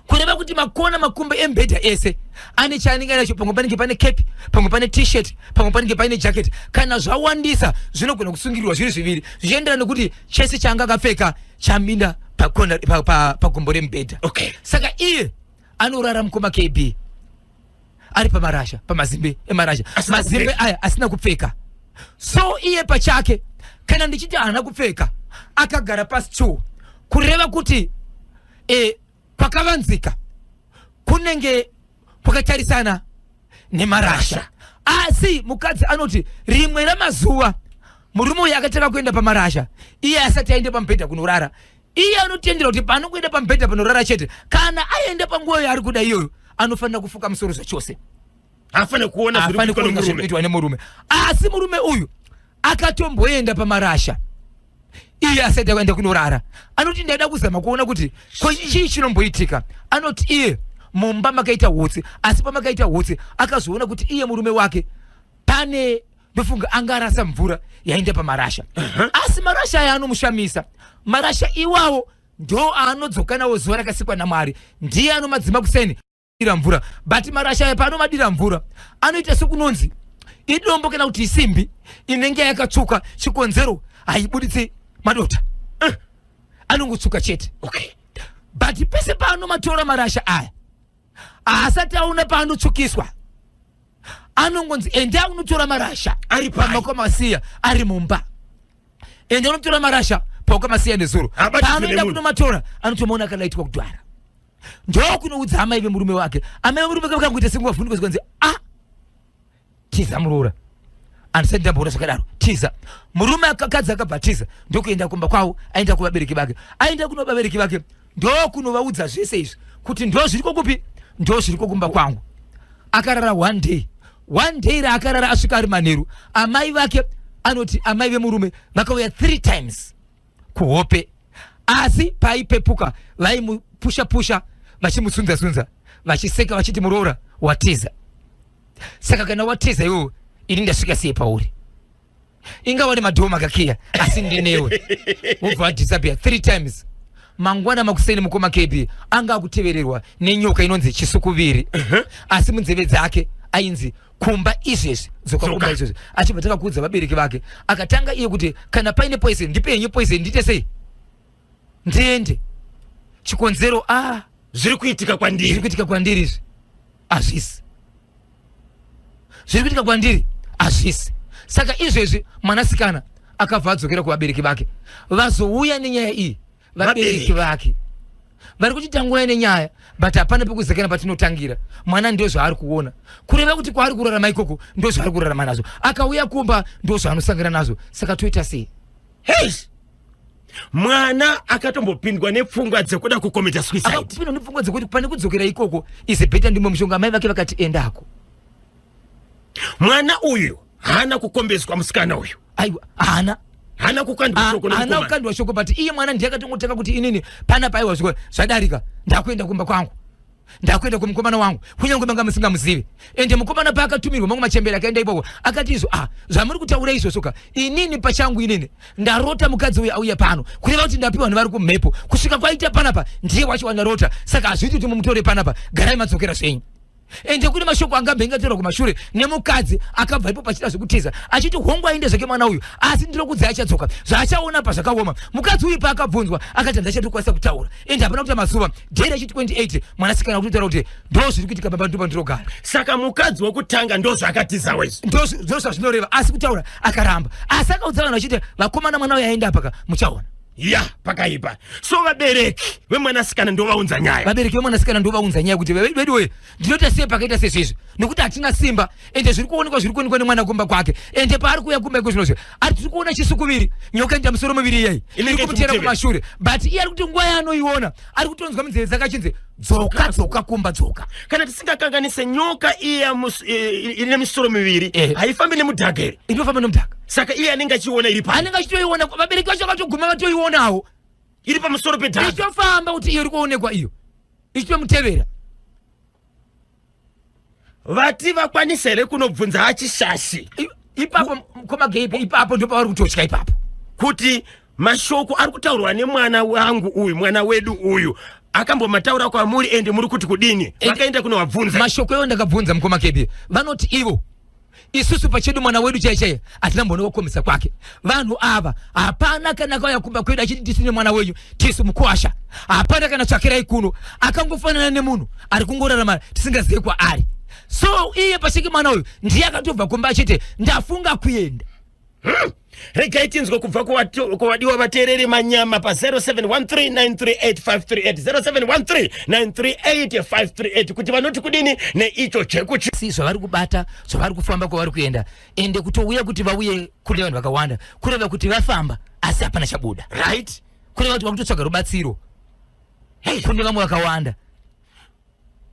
Kureva kuti makona, makumbo emubhedha ese ane chaanenge anacho. Pamwe panenge pane kepi, pamwe pane T-shirt, pamwe panenge paine jacket. Kana zvawandisa zvinogona kusungirirwa zviri zviviri, zvichienderana nekuti chese chaanga akapfeka chaminda pakona pagombo remubhedha. Saka iye anorara, mukoma KB, ari pamarasha, pamazimbe emarasha. Asina Mazimbe kupfeka. aya asina kupfeka. So iye pachake, kana ndichiti haana kupfeka, akagara pasi, kureva kuti kwakavanzika kunenge kwakatarisana nemarasha. Asi mukadzi anoti rimwe ramazuva murume uyu akatanga kuenda pamarasha iye asati aende pamubhedha kunorara. Iye anotendera kuti paanongoenda pamubhedha panorara chete, kana aenda panguva yaari kuda iyoyo, anofanira kufuka musoro zvachose. Hafaniri kuona zviri Haafani kuitwa kuona zviri nemurume. Kuitwa nemurume. Asi murume uyu akatomboenda pamarasha iye asati aenda kunorara. Anoti ndaida kuzama kuona kuti ko chii chinomboitika. Anoti iye mumba makaita hutsi, asi pamakaita hutsi akazoona kuti iye murume wake pane, ndofunga anga arasa mvura yaenda pamarasha. Asi marasha aya anomushamisa. Marasha iwawo ndo aanodzoka nawo zuva rakasikwa naMwari, ndiye anomadzima kuseni dira mvura. But marasha aya paanomadira mvura anoita sekunonzi idombo kana kuti isimbi inenge yakatsvuka. Chikonzero, haibuditsi madota, anongotsvuka chete. But pese paanomatora marasha aya, haasati aona paanotsvukiswa. Anongonzi enda unotora marasha Ari pai? pamakamasiya ari mumba, enda unotora marasha paukamasiya nezuro. Haabatidzwe Paanoenda nemunhu. kunomatora, anotomaona akalaitwa kudhara. Ndokunoudza amai vemurume wake. Amai vemurume wake vakangoita senguvavhunduka, zvikanzi, "A, tiza muroora, handisati ndamboona zvakadaro, tiza." Murume akakadzi akabva tiza, ndokuenda kumba kwavo. Aenda kuvabereki vake, aenda kuno vabereki vake, ndokunovaudza zvese izvi kuti ndo zviriko kupi, ndo zviriko kumba kwangu. Akarara one day, one day raakarara, asvika ari manheru, amai vake, anoti amai vemurume vakauya three times kuhope. Asi paipepuka vaimupusha pusha, vachimusunza sunza, vachiseka, vachiti, "Muroora watiza. Saka kana watiza iwewe, ini ndasvika sei pauri? Ingava nemadhoo makakiya, asi ndinewe." Wobva wadisappear three times. Mangwana makuseni, mukoma KB, anga akutevererwa nenyoka inonzi chisukuviri, asi munzeve dzake ainzi, "Kumba izvezvi, dzoka kumba Dzoka." izvezvi." Achibva tanga kuudza vabereki vake. Akatanga iye kuti, "Kana paine poison, ndipe henyu poison, ndiite sei, ndiende. Chikonzero, a Zviri kuitika zviri kwandiri kuitika kwandiri izvi hazvisi, zviri kuitika kwandiri hazvisi." Saka izvezvi mwanasikana akabva adzokera kuvabereki vake. Vazouya nenyaya iyi vabereki Vabereki. vake vari kuti tanguya nenyaya, but hapana pekuzekana patinotangira. Mwana ndo zvaari kuona, kureva kuti kwaari kurarama ikoko ndo zvaari kurarama nazvo. Akauya kumba ndo zvaanosangana nazvo. Saka toita sei? Hei, mwana akatombopindwa nepfungwa dzekuda kukomita suicide. Akapindwa nepfungwa dzekuti pane kudzokera ikoko is better ndimwe mushonga. Amai vake vakati, "Endako." Mwana uyu haana kukombeswa, musikana uyu? Aiwa, haana. Haana kukandwa shoko Haana nemukomana? kukandwa shoko, but iye mwana ndiye akatongotanga kuti, "Inini panapa, aiwa, zviko zvadarika, ndakuenda kumba kwangu, ndakuenda kumukomana wangu, kunyange manga musingamuzivi." Ende mukomana paakatumirwa mamwe machembere akaenda ikoko, akati izvo, "Ah, zvamuri kutaura izvozvo ka, inini pachangu inini ndarota mukadzi uyu auya pano. Kureva kuti ndapiwa nevari kumhepo. Kusvika kwaita panapa ndiye wacho wandarota. Saka hazviiti kuti mumutore panapa, garai madzokera zvenyu." Ende kune mashoko angambenge ataurwa kumashure nemukadzi akabva ipo pachida zvekutiza achiti hongu aende zvake mwana uyu asi ndinokudza achadzoka zvaachaona pa zvakaoma. Mukadzi uyu paakabvunzwa akati handachatokwanisa kutaura ende hapana kuita mazuva day rechi 28 mwanasikana kutotaura kuti ndo zviri kuitika baba ndo pandinogara. Saka mukadzi wekutanga ndo zvaakatizawo izvi. Ndo zvazvinoreva asi kutaura akaramba asi akaudza vanhu vachiti vakomana mwana uyu aenda apaka muchaona. Ya pakaipa. So vabereki vemwanasikana ndovaunza nyaya. Vabereki vemwanasikana ndovaunza nyaya kuti veduwe ndinoita sei pakaita sezvizvi nekuti hatina simba ende zviri kuonekwa zviri kuonekwa nemwana kumba kwake ende paari kuuya kumba iko zvinozvi ari tiri kuona chisukuviri nyoka inoita misoro miviri iyayi iri kumutera kumashure but iye ari kuti nguva yaanoiona ari kutonzwa munzeve dzake achinzi dzoka dzoka kumba dzoka. Kana tisingakanganise nyoka iya ine misoro miviri eh. haifambi nemudhaka here? Inofamba nemudhaka. Saka iye anenge achiiona iri pa anenge achitoiona vabereki vacho vakatoguma vatoionawo iri pamusoro pedhaka ichitofamba kuti iyo iri kuonekwa iyo ichitomutevera. Vati vakwanisa here kunobvunza achishashi ipapo mukoma Gabe ipapo ndopavari kutotya ipapo kuti mashoko ari kutaurwa nemwana wangu uyu mwana wedu uyu akambomataura kwamuri ende muri kuti kudini vakaenda kunovabvunza mashoko iwo ndakabvunza mukoma Gabe vanoti ivo isusu pachedu mwana wedu chaiye chaiye hatina mboona kukomesa kwake vanhu ava hapana kana akauya kumba kwedu achiti tisu nemwana wenyu tisu mukuwasha hapana kana tsvakirai kuno akangofanana nemunhu ari kungorarama tisingazive kwaari so iye pacheke mwana uyu ndiye akatobva kumba achiti ndafunga kuenda Regai tinzwe kubva kuvadiwa vateereri manyama pa 0713938538 0713938538 kuti vanoti kudini neicho chekuchi si zvavari kubata zvavari kufamba kwavari kuenda ende kutouya kuti vauye kune vanhu vakawanda kureva kuti vafamba asi hapana chabuda right kureva kuti vakutotsvaga rubatsiro hey. Kune vamwe vakawanda.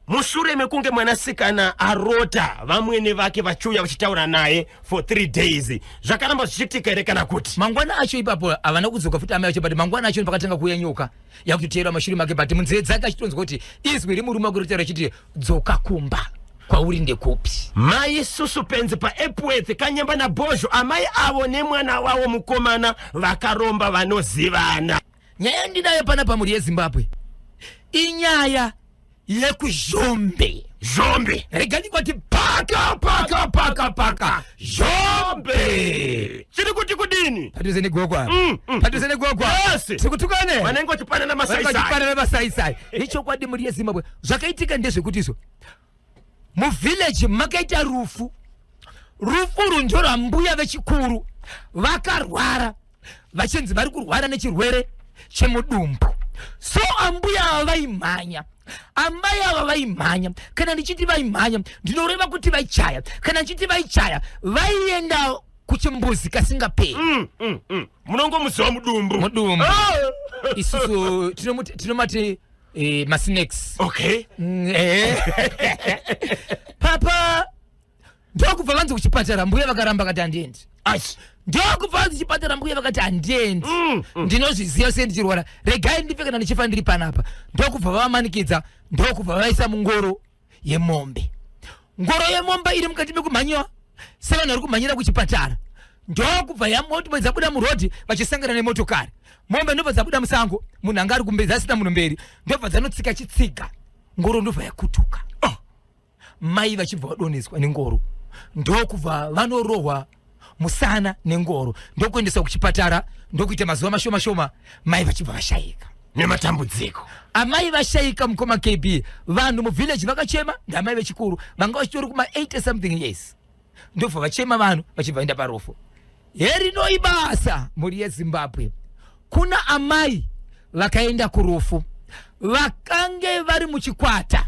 Mushure mekunge mwanasikana arota vamwene vake vachiuya vachitaura naye for 3 days zvakaramba zvichiitika here kana kuti mangwana acho ipapo havana kudzoka futi amai vacho but mangwana acho pakatanga kuuya nyoka yakutoteera mashure make but munzeve dzake achitonzwa kuti izwi remurume wake rinotaura richiti dzoka kumba kwauri ndekupi. Mai Susupenzi paEpworth Kanyemba naBhozho amai avo nemwana wavo mukomana vakaromba vanozivana. Nyaya yandinayo pana pamhuri yeZimbabwe inyaya yekuzhombe. Zhombe. Rega ndikwati paka paka paka paka zhombe. Chiri kuti kudini? Padhuze negoko apa. Padhuze negoko apa. Yes. Tikutukane. Vanenge vachipanana masaisai. Vachipanana masaisai. Ichokwadi mhuri yeZimbabwe zvakaitika ndezvekuti izvo muvillage makaita rufu. Rufu urwu ndorwambuya vechikuru vakarwara vachinzi vari kurwara nechirwere chemudumbu. So ambuya ava vaimhanya, amai ava vaimhanya. Kana ndichiti vaimhanya ndinoreva kuti vaichaya. Kana ndichiti vaichaya vaienda kuchimbuzi kasingaperi. Munongomuziva mudumbu. Mudumbu. Isusu tinomati masnacks. Okay. Papa ndokubva vanzi kuchipatara mbuya vakaramba vakati handiendi. Ndokubva vanzi kuchipatara mbuya vakati handiendi. Ndinozviziva sei ndichirwara, regai ndife kana ndichifa ndiri panapa. Ndokubva vavamanikidza, ndokubva vaisa mungoro yemombe. Ngoro yemombe iri mukati mekumhanyiwa sevanhu vari kumhanyira kuchipatara. Ndokubva yamoti dzabuda murodhi vachisangana nemotokari. Mombe ndobva dzabuda musango, munhu anga ari kumberi asina munhu mberi, ndobva dzanotsika chitsiga, ngoro ndobva yakutuka. Mai vachibva vadonheswa nengoro, ndokubva vanorohwa musana nengoro, ndokuendeswa kuchipatara, ndokuita mazuva mashoma shoma, mai vachibva vashayika nematambudziko. Amai vashayika mukoma KB, vanhu muvillage vakachema, ndamai vechikuru vanga vachitori kuma 80 something years, ndobva vachema vanhu vachibva vaenda parufu. Herino ibasa mhuri yeZimbabwe, kuna amai vakaenda kurufu vakange vari muchikwata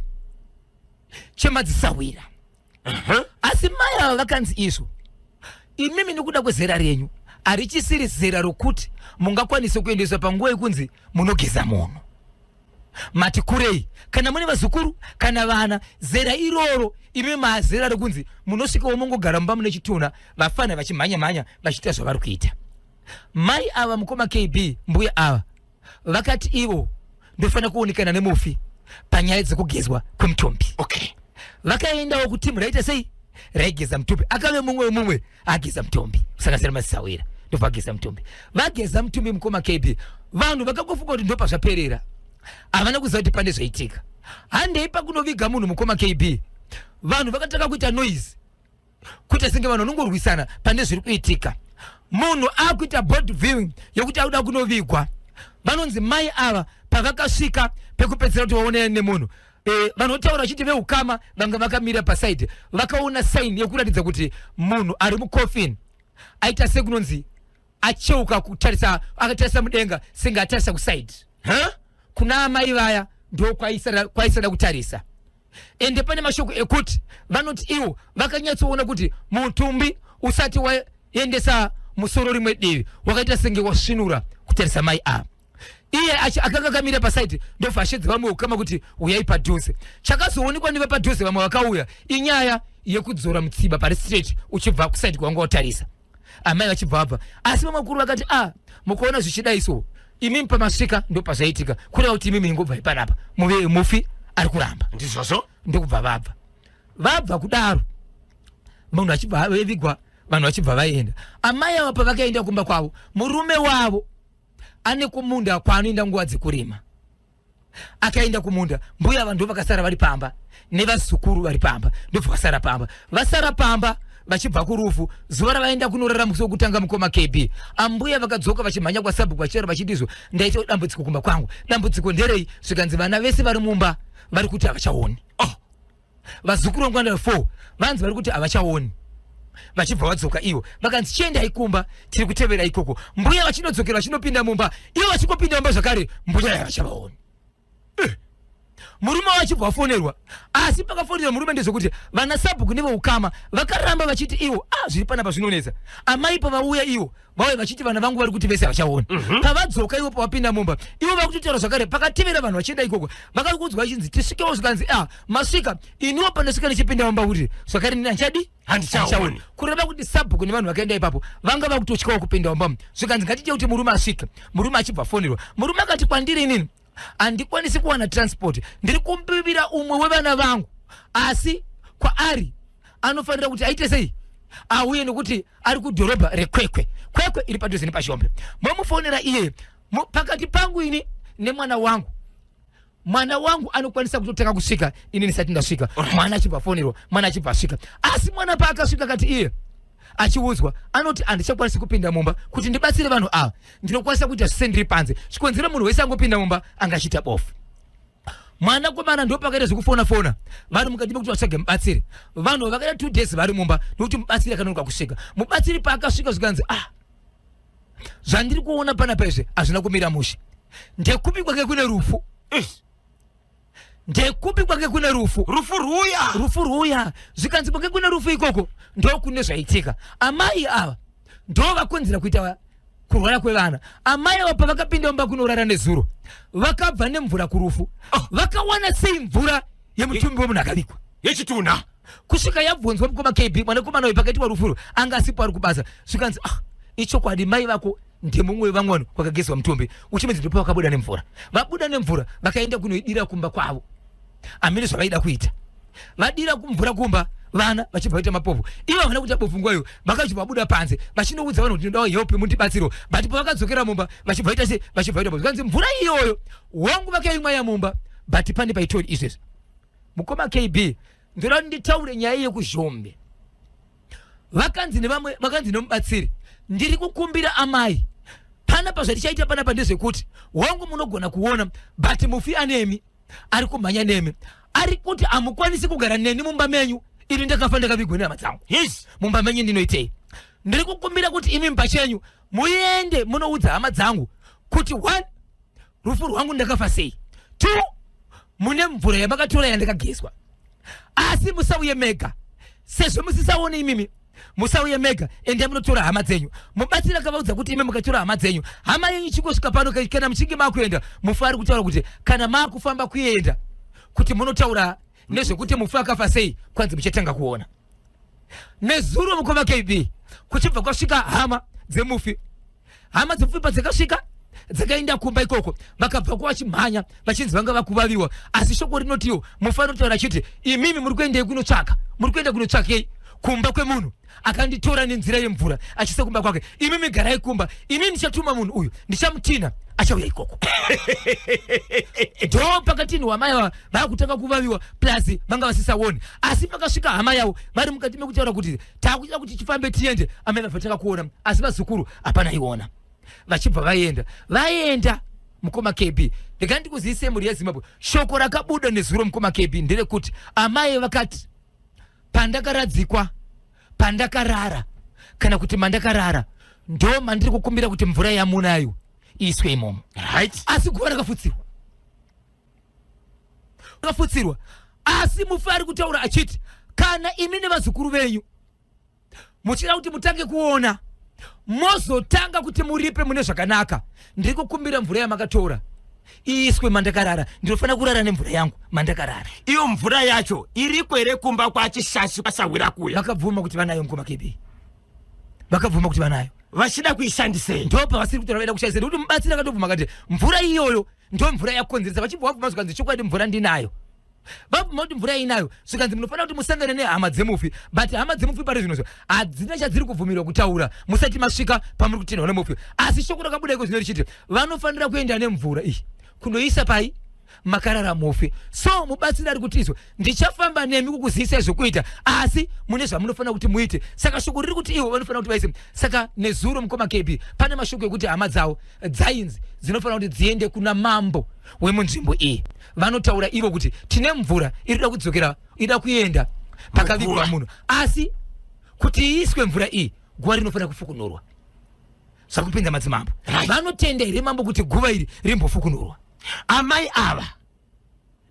chemadzisahwira. Asi mai ava vakanzi izvo, imimi nekuda kwezera renyu harichisiri zera rokuti mungakwanise kuendeswa panguva yekunzi munogeza munhu. Mati kurei, kana mune vazukuru kana vana, zera iroro imi mazera rokunzi munosvikawo mongogara mumba mune chitunha, vafana vachimhanya mhanya vachiita zvavari kuita. Mai ava mukoma KB, mbuya ava vakati ivo ndofanira kuonekana nemufi panyaya dzekugezwa kwemutumbi. Okay. Vakaendawo kutimu raita sei raigeza mutumbi, akave mumwe mumwe ageza mutumbi kusanganisira masawira, ndobva ageza mutumbi. Vageza mutumbi mukoma KB, vanhu vakangofunga kuti ndopazvaperera, havana kuziva kuti pane zvaitika. Handei pakunoviga munhu mukoma KB. Vanhu vakatanga kuita noise, kuita senge vanhu vanongorwisana pane zviri kuitika. Munhu akuita body viewing yokuti akuda kunovigwa. Vanonzi mai ava pavakasvika pekupedzisira kuti vaonane nemunhu, vanotaura vachiti veukama vanga vakamira pasaidi vakaona sign yekuratidza kuti munhu ari mucoffin aita sekunonzi acheuka kutarisa, akatarisa mudenga senge atarisa kusaidi. Huh? Kuna amai vaya ndo kwaisada kutarisa. Ende pane mashoko ekuti vanoti ivo vakanyatsoona kuti mutumbi usati waendesa musoro rimwe divi wakaita senge wasvinura kutarisa mai ava. Iye akanga akamira pasaidi, ndobva ashedza vamwe ukama kuti uyai padhuze. Chakazoonekwa nevepadhuze vamwe vakauya inyaya yekudzora mutsiba pari straight uchibva kusaidi kwanga watarisa, amai vachibva vabva. Asi vamwe vakuru vakati, a mukaona zvichidai so, imimi pamasvika ndo pazvaitika, kureva kuti imimi ingobvai panapa, muve mufi ari kuramba. Ndizvozvo. Ndokubva vabva kudaro, munhu achibva avigwa, vanhu vachibva vaenda. Amai ava pavakaenda kumba kwavo, murume wavo ane kumunda kwaanoenda nguva dzekurima, akaenda kumunda. Mbuya vanhu vakasara vari pamba nevazukuru vari pamba, ndobva vasara pamba. Vasara pamba vachibva kurufu, zuva ravaenda kunorara musi wekutanga, mukoma KB, ambuya vakadzoka vachimhanya kwasabhuku vachitaura vachiti, izvo ndaita dambudziko kumba kwangu. Dambudziko nderei? Zvikanzi vana vese vari mumba vari kuti havachaoni. Oh. Vazukuru vangu vana 4 vanzi vari kuti havachaoni. Vachibva vadzoka ivo vakanzi, chiendai kumba, tiri kutevera ikoko. Mbuya vachinodzokera, vachinopinda mumba, ivo vachingopinda mumba zvakare, mbuya havachavaoni. Murume wachibva wafonerwa, asi pakafonerwa murume ndezvekuti vana sabhuku neveukama vakaramba vachiti ivo, ah, zviri panapa zvinonetsa. Amai pavauya ivo vauya vachiti vana vangu vari kuti vese havachaoni. Pavadzoka ivo, pavapinda mumba ivo vakutotaura zvakare. Pakatevera vanhu vachienda ikoko, vakakuudzwa vachinzi tisvikewo, zvikanzi, ah, masvika, iniwo pandosvika ndichipinda mumba kuti zvakare nini handichadi. Handichaoni. Kureva kuti sabhuku nevanhu vakaenda ipapo vanga vakutotyawo kupinda mumba. Zvikanzi ngatiite kuti murume asvike. Murume achibva fonerwa, murume akati kwandiri, inini handikwanisi kuwana transport, ndiri kumbivira umwe wevana vangu, asi kwaari anofanira kuti aite sei auye nekuti ari kudhorobha reKwekwe. Kwekwe iri padhuze nepaZhombe. Momufonera iye. Pakati pangu ini nemwana wangu, mwana wangu anokwanisa kutotanga kusvika ini ndisati ndasvika. Mwana achibva afonerwa, mwana achibva asvika. Asi mwana paakasvika kati iye achiudzwa anoti, handichakwanisi kupinda mumba kuti ndibatsire vanhu ava, ndinokwanisa kuita zvise ndiri panze. Chikonzero, munhu wese angopinda mumba angachiita bofu. Mwanakomana ndo pakaita zvekufona fona vari mukati mekuti vatsvage mubatsiri. Vanhu vakaita 2 days vari mumba nokuti mubatsiri akanonoka kusvika. Mubatsiri paakasvika zvikanzi, ah, zvandiri kuona panapa izvi hazvina kumira mushe. Ndekupi kwake kune rufu? Ndekupi kwake kune rufu? Rufu rwuya. Rufu rwuya. Zvikanzi kwake kune rufu ikoko ndokune zvaitika. Amai ava ndo vakonzera kuita kurwara kwevana. Amai ava pavakapinda mumba kunorara nezuro, vakabva nemvura kurufu. Oh. Vakawana sei mvura yemutumbi wemunhu akavigwa? Yechitunha. Kusvika yabvunzwa, mukoma KB, mwanakomana uyu pakaitwa rufuro anga asipo, ari kubasa. Zvikanzi, ah, ichokwadi, mai vako ndemumwe wevamwe vanhu kwakagezwa mutumbi uchimedzi. Ndipo vakabuda nemvura. Vabuda nemvura vakaenda kunoidira kumba kwavo, amene zvavaida kuita. Vadira mvura kumba, vana vachibva vaita mapofu. Ivo havana kuita bofu nguva iyo, vakachibva vabuda panze vachinoudza vanhu kuti ndinodawo help, mundibatsiro. But pavakadzokera mumba vachibva vaita se vachibva vaita bofu. Zvikanzi mvura iyoyo wangu vakaimwa yamumba, but pane paitori izvezvi. Mukoma KB, ndoda kuti nditaure nyaya yekuZhombe. Vakanzi nevamwe, vakanzi nemubatsiri, ndiri kukumbira amai panapa, zvatichaita panapa ndezvekuti wangu munogona kuona, but mufi anemi, ari kumhanya nemi, ari kuti hamukwanisi kugara neni mumba menyu. Ini ndakafa ndakavigwa nehama dzangu. Mumba menyu ndinoitei? Ndiri kukumbira kuti imi pachenyu muende munoudza hama dzangu kuti one, rufu rwangu ndakafa sei; two, mune mvura yamakatora yandakagezwa. Asi musauye mega, sezvo musisaone imimi, musauye mega, endai munotora hama dzenyu. Mubatsiri akavaudza kuti imi mukatora hama dzenyu, hama yenyu ichingosvika pano, kana muchinge makuenda, mufi ari kutaura kuti kana maakufamba kuenda kuti munotaura nezvekuti mufi akafa sei, kwanzi muchatanga kuona. Nezuro, mukoma KB, kuchibva kwasvika hama dzemufi. Hama dzemufi padzakasvika dzakaenda kumba ikoko, vakabva vachimhanya vachinzi vanga vakuvaviwa. Asi shoko rinotiwo mufi anotaura achiti, imimi muri kuendei kunotsvaka? Muri kuenda kunotsvakei kumba kwemunhu akanditora nenzira yemvura achiisa kumba kwake? Imimi garai kumba, inini ndichatuma munhu uyu, ndichamutina. Achauya ikoko. Ndo pakati wamai ava vakutanga kuvaviwa, plus vanga vasisaoni. Asi pakasvika hama yavo vari mukati mekutaura kuti takuda kuti tifambe tiende, amai vabva kuona, asi vazukuru hapana iona. Vachibva vaenda, vaenda mukoma KB. Ndikati ndikuzivise mhuri yeZimbabwe, shoko rakabuda nezuro, mukoma KB, nderekuti amai vakati pandakaradzikwa, pandakarara, kana kuti mandakarara, ndo mandiri kukumbira kuti mvura yamunayo iiswe imomo. Asi guva rakafutsirwa, rakafutsirwa. Asi mufi ari kutaura achiti kana imi nevazukuru venyu muchida kuti mutange kuona, mozotanga kuti muripe mune zvakanaka, ndiri kukumbira mvura yamakatora iiswe mandakarara. Ndinofanira kurara nemvura yangu mandakarara. Iyo mvura yacho iriko here kumba kwaChishashi kwasahwira kuya? Vakabvuma kuti vanayo, mukoma KB. Vakabvuma kuti vanayo. Vachida kuishandisei? Ndo pavasiri kutora, vaida kushandisa, nekuti mubatsiri akatobvuma akati mvura iyoyo ndo mvura yakonzeresa. Vachibva vabvuma, zvikanzi chokwadi mvura ndinayo. Vabvuma kuti mvura inayo, zvikanzi munofanira kuti musangane nehama dzemufi, but hama dzemufi pari zvino hadzina chadziri kubvumirwa kutaura musati masvika pamuri kutendwa nemufi. Asi shoko rakabuda iko zvino richiti vanofanira kuenda nemvura iyi kundoisa pai makarara mufi. So mubatsiri ari kuti izvo ndichafamba nemi kukuzivisai zvokuita, asi mune zvamunofanira kuti muite. Saka shoko riri kuti ivo vanofanira kuti vaise. Saka nezuro, mukoma KB, pane mashoko ekuti hama dzavo dzainzi dzinofanira kuti dziende kuna mambo wemunzvimbo iyi, vanotaura ivo kuti tine mvura iri kuda kudzokera, ida kuenda pakavigwa munhu, asi kuti iiswe mvura iyi, guva rinofanira kufukunurwa. Zvakupinza madzimambo. Vanotenda here mambo kuti guva iri rimbofukunurwa? Amai ava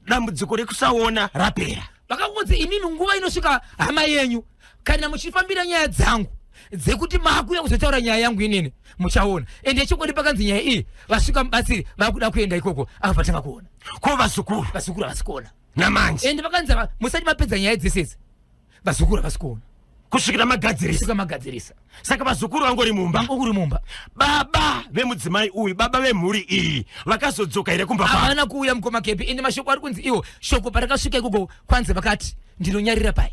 dambudziko rekusaona rapera. Vakangonzi imimi nguva inosvika hama yenyu, kana muchifambira nyaya dzangu dzekuti maakuya kuzotaura nyaya yangu inini, muchaona. Ende chokwadi pakanzi nyaya iyi vasvika mubatsiri vakuda kuenda ikoko, akabva tanga kuona. Ko vazukuru? Vazukuru havasi kuona. Namanje? Ende vakanzi musati mapedza nyaya dzese idzi, vazukuru havasi kuona. Kusvikira magadzirisa. Kusvika magadzirisa. Saka vazukuru vangori mumba? Vangori mumba. Baba vemudzimai uyu, baba vemhuri iyi, vakazodzoka here kumba kwavo? Havana kuuya, mukoma Kepi. Ende mashoko ari kunzi iwo shoko parakasvika ikoko, kwanzi vakati ndinonyarira pai?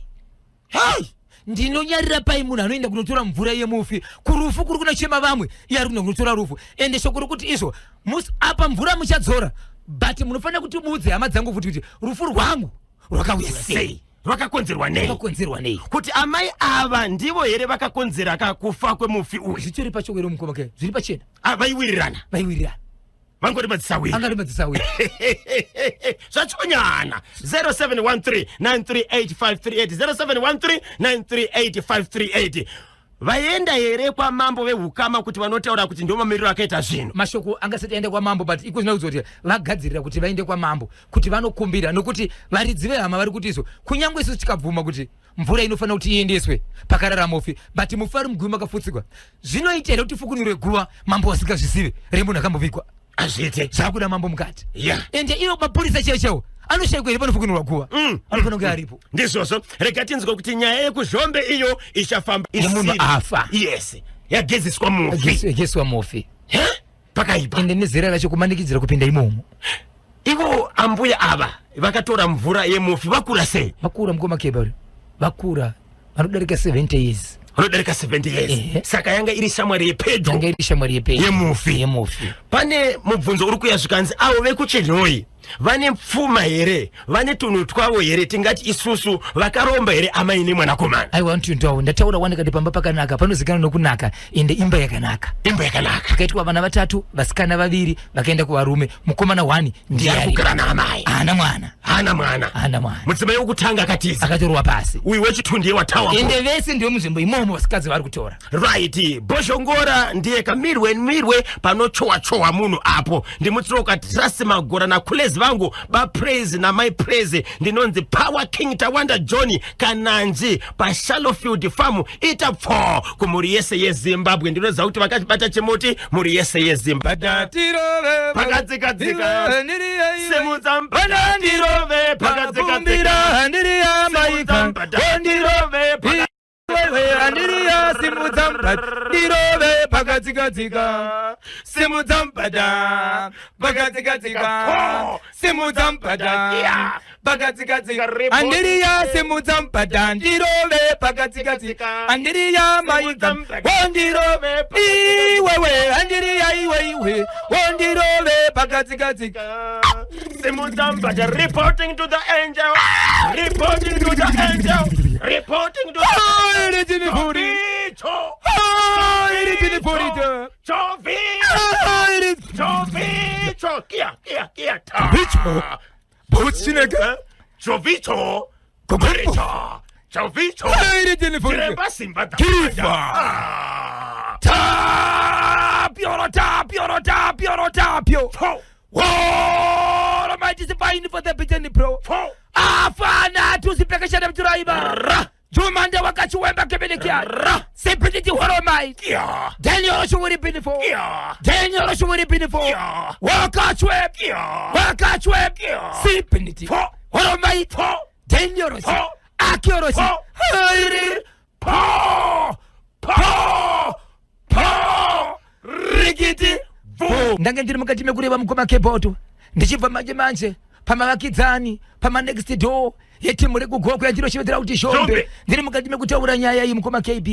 Hey! Ndinonyarira pai munhu anoenda kunotora mvura yemufi kurufu kuri kunochema vamwe, iye ari kuenda kunotora rufu? Ende shoko rokuti izvo apa mvura muchadzora, but munofanira kuti muudze hama dzangu futi kuti rufu rwangu rwakauya sei. Rwakakonzerwa nei? Rwakakonzerwa nei? Kuti amai ava ndivo here vakakonzera ka kufa kwemufi uyu? Zvitori pachokero, mukoma ke, zviri pachena. Ah, vaiwirirana. Vaiwirirana. Vangori madzisawira. Angari madzisawira. Zvachonyana. 0713 938538, 0713 938538. Vaenda here kwamambo vehukama kuti vanotaura kuti ndo mamiriro akaita zvinhu? Mashoko angasati aenda kwamambo, but iko zvinoudza kuti vagadzirira kuti vaende kwamambo kuti vanokumbira, nokuti varidzi vehama vari kuti izvo kunyange isusu tikabvuma kuti mvura inofanira kuti iendeswe pakarara mufi, but mufi ari muguvi makafutsigwa, zvinoita here kuti fukunurwe guva mambo vasingazvizive, remunhu akambovigwa? Hazviite. Zvakuda mambo mukati. Ende ivo mapurisa chaiwo chaiwo anoshayikwa here panofukunurwa guva? Anofanira kunge aripo. Ndizvozvo. Rega tinzwe kuti nyaya yekuZhombe iyo ichafamba. Nemunhu afa. Yes, yageziswa mufi. Yageziswa mufi. He? Pakaipa. Ende nezera racho kumanikidzira kupinda imomo. Ivo ambuya ava vakatora mvura yemufi vakura sei? Vakura, mukoma Kebari, vakura, vanodarika 70 years. Vanodarika 70 years. Saka yanga iri shamwari yepedyo. Yanga iri shamwari yepedyo yemufi. Yemufi. Pane mubvunzo uri kuya, zvikanzi avo vekuChinhoyi vane pfuma here, vane tunhu twavo here, tingati isusu vakaromba here amai nemwanakomana? I want to know. Ndataura wani kati pamba pakanaka panozikanwa nokunaka, ende imba yakanaka. Imba yakanaka. Pakaitwa vana vatatu, vasikana vaviri vakaenda kuvarume, mukomana one ndiye ndiye ari kugara naamai. Haana mwana. Haana mwana. Haana mwana. Mudzimai wekutanga akatiza. Akatorwa pasi. Uyu wechitu ndiye watawa. Ende vese ndivo munzvimbo imomo vasikadzi vari kutora. Right, Bhozhongora ndiye kamirwe mirwe panochowa chowa munhu apo. Ndimutsoka Trust Magora nakulezi vangu baPraise namai Praise. Ndinonzi Power King Tawanda John Kananji paShallowfield Farm. Ita pfo kumhuri yese yeZimbabwe. Ndinoziva kuti vakachibata chimuti mhuri yese yeZimbabwe. Pakadzikadzika simudza mbandirove, pakadzikadzika simudza mbandirove. Iwewe andiriya simudza mubhadha ndirove pakatsikatsika. Simudza mubhadha pakatsikatsika. Simudza mubhadha pakatsikatsika. Andiriya simudza mubhadha ndirove pakatsikatsika. Andiriya maidza wondirove iwewe andiriya iwe iwe wondirove pakatsikatsika. Simudza mubhadha reporting to the angel reporting to the angel reporting to the Ah, iri Chovicho Ah, iri tinifurita. Chovicho Ah, iri Chovicho kia kia kia ta Vicho? Botsineke. Chovicho Gogo. Chovicho Chovicho Ah, iri tinifurita. Chiremba simba da Kirifa. Ah. Tapio, tapio, tapio, tapio. Fo Oh, mighty fine for the beaten pro. fo Afana tusipekeshana mturaiba. ra Jumanda wakachiwemba kebelekia. ra Sipititi horomai. kia Daniel shuwuri binifo. kia Daniel shuwuri binifo. kia Wakachwe. kia Wakachwe. Kia. Sipititi. Fo. Horomai. fo Daniel. Fo. Akiorosi. Fo. Hairi. po po po Rikiti. vu Ndange ndiri mukati mekureva mukoma keboto ndichibva manje manje pamavakidzani pamanext door yetimu rekugoko yandinoshevedzera kuti shombe Shombe. ndiri mukati mekutaura nyaya iyi mukoma kb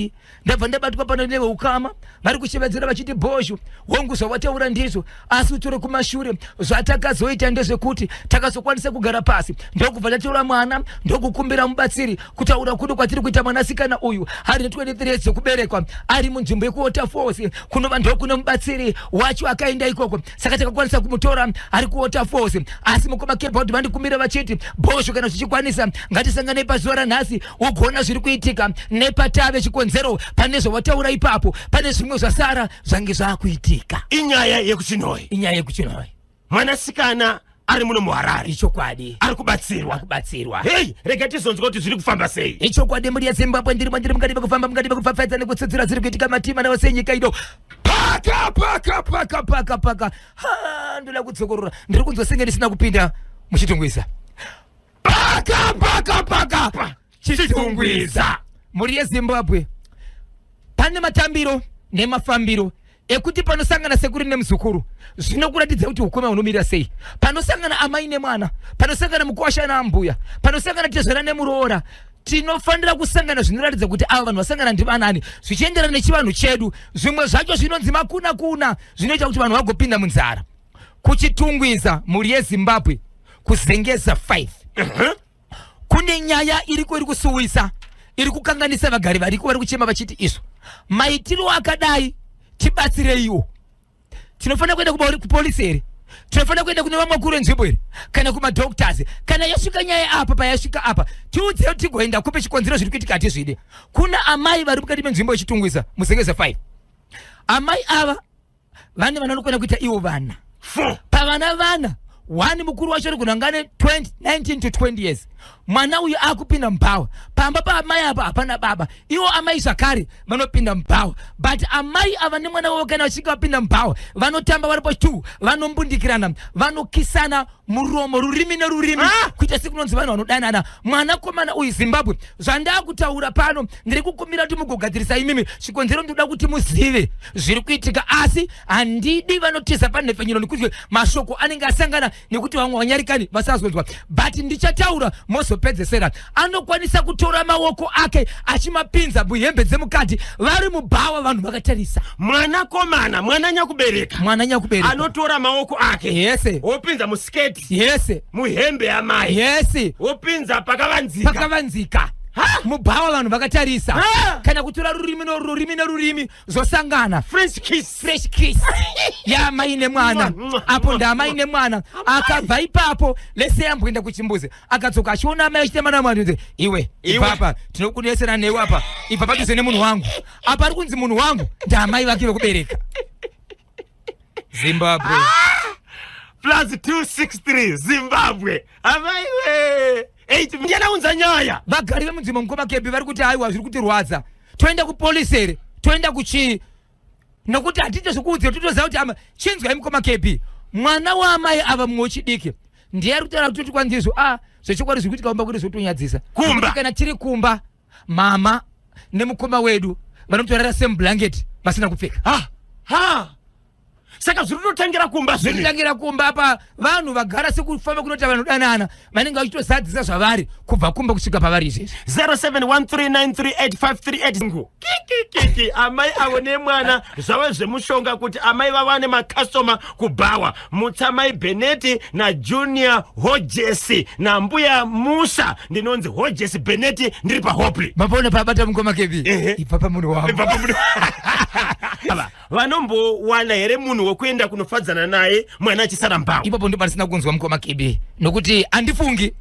ndabva ndabatwa pano neveukama vari kushevedzera vachiti bhozho hongu zvawataura ndizvo asi utore kumashure zvatakazoita ndezvekuti takazokwanisa kugara pasi ndokubva tatora mwana ndokukumbira mubatsiri kutaura kudo kwatiri kuita mwanasikana uyu ari ne23 years dzekuberekwa ari munzvimbo yekuwaterfalls kunova ndokune mubatsiri wacho akaenda ikoko saka takakwanisa kumutora ari kuwaterfalls asi mukoma kebod vandikumbira vachiti bhozho kana zvichikwanisa ngatisanganei pazuva ranhasi ugoona zviri kuitika nepatave chikonzero pane zvawataura ipapo pane zvimwe zvasara zvange zvaakuitika inyaya yekuchinoi inyaya yekuchinoi mwanasikana ari muno muharare ichokwadi ari kubatsirwa kubatsirwa hei rega tizonzwa kuti zviri kufamba sei ichokwadi mhuri yezimbabwe ndirimo ndiri mukati mekufamba mukati mekupfapfaidza nekutsudzura dziri kuitika matima naose enyika ino paka paka paka paka paka Ha, ndoda kudzokorora ndiri kunzwa senge ndisina kupinda muchitungwiza paka paka paka chitungwiza mhuri yezimbabwe pane matambiro nemafambiro ekuti panosangana sekuru nemuzukuru zvinokuratidza kuti ukoma hunomira sei panosangana amai nemwana panosangana mukwasha naambuya panosangana tezvara nemuroora tinofanira kusangana zvinoratidza kuti ava vanhu vasangana ndivanani zvichienderana nechivanhu chedu zvimwe zvacho zvinonzi makuna kuna zvinoita kuti vanhu vagopinda munzara kuchitungwiza mhuri yezimbabwe kuzengeza 5 kune nyaya iriko iri kusuwisa iri kukanganisa vagari variko vari kuchema vachiti izvo maitiro akadai tibatsireiwo tinofanira kuenda kupolisi here tinofanira kuenda kune vamwe vakuru venzvimbo here kana kumadoctors kana yasvika nyaya apa payasvika apa tiudzei kuti tigoenda kupe chikonzero zviri kuitika hatizvide kuna amai vari mukati menzvimbo yechitungwiza muzengeza 5 amai ava vane vana vanokwana kuita ivo vana fo pavana vana one mukuru wacho ari kunanga ane 20 19 to 20 years mwana uyu akupinda mubhawa pamba paamai apa hapana baba ivo amai zvakare vanopinda mubhawa but amai ava nemwana wavo kana vachinge vapinda mubhawa vanotamba vari pachitu vanombundikirana vanokisana muromo rurimi nerurimi Ah! kuita sekunonzi vanhu vanodanana mwanakomana uyu zimbabwe zvandakutaura pano ndiri kukumbira kuti mugogadzirisa imimi chikonzero ndinoda kuti muzive zviri kuitika asi handidi vanotiza panhepfenyuro nekuti mashoko anenge asangana nekuti vamwe vanyarikani vasazonzwa but ndichataura mozopedzesera anokwanisa kutora maoko ake achimapinza muhembe dzemukati vari mubhawa vanhu vakatarisa mwanakomana mwana nyakubereka mwana nyakubereka anotora maoko ake yese wopinza musiketi yese muhembe yamai yese wopinza pakavanzika pakavanzika mubhawa vanhu vakatarisa Ha! kana kutora rurimi norurimi nerurimi zvosangana french kiss fresh kiss yaamai nemwana Mwa, mwa, apo mwa, ndaamai mwa. nemwana akabva ipapo lese amboenda kuchimbuzi akadzoka achiona amai achitema namwana kunzi iwe Iwe. ibva apa tinokunesera newe apa ibva padhuze nemunhu wangu apa ari kunzi munhu wangu ndaamai vake vekubereka zimbabwe plus 263 zimbabwe amaiwe 8 ndianaunza nyaya vagari vemunzvimbo mukoma kebi vari kuti aiwa zviri kutirwadza toenda kupolisi here toenda kuchii nokuti hatiite zvekuudzira totoziva kuti ama chinzwai mukoma kebi mwana waamai ava mumwe wechidiki ndiye ari kutaura kutoti kwanzizvo a zvechokwadi zviri kuitika kumba kwedu zvotonyadzisa Kumba. Nokuti kana tiri kumba mama nemukoma wedu vanotorara same blanket vasina kupfeka. Ha ha, saka zviri kutotangira kumba zvinhu. Zvinotangira kumba apa. Vanhu vagara sekufamba kunoita vanodanana, vanenge vachitozadzisa zvavari kubva kumba kusvika pavari izvezvi. 0713938538 ngu kikikiki, amai avo nemwana zvave zvemushonga kuti amai vawane makastoma kubhawa. Mutsamai Beneti naJunior Hodgesi nambuya Musa. Ndinonzi Hodgesi Beneti, ndiri paHopley. Mapaona pabata mukoma Kebi. Ehe. Ibva pamunhu wangu. Ibva pamunhu. Ava vanombowana here munhu wekuenda kunofadzana naye mwana achisara mbawa? Ipapo ndo pandisina kunzwa, mukoma Kebi, nokuti handifungi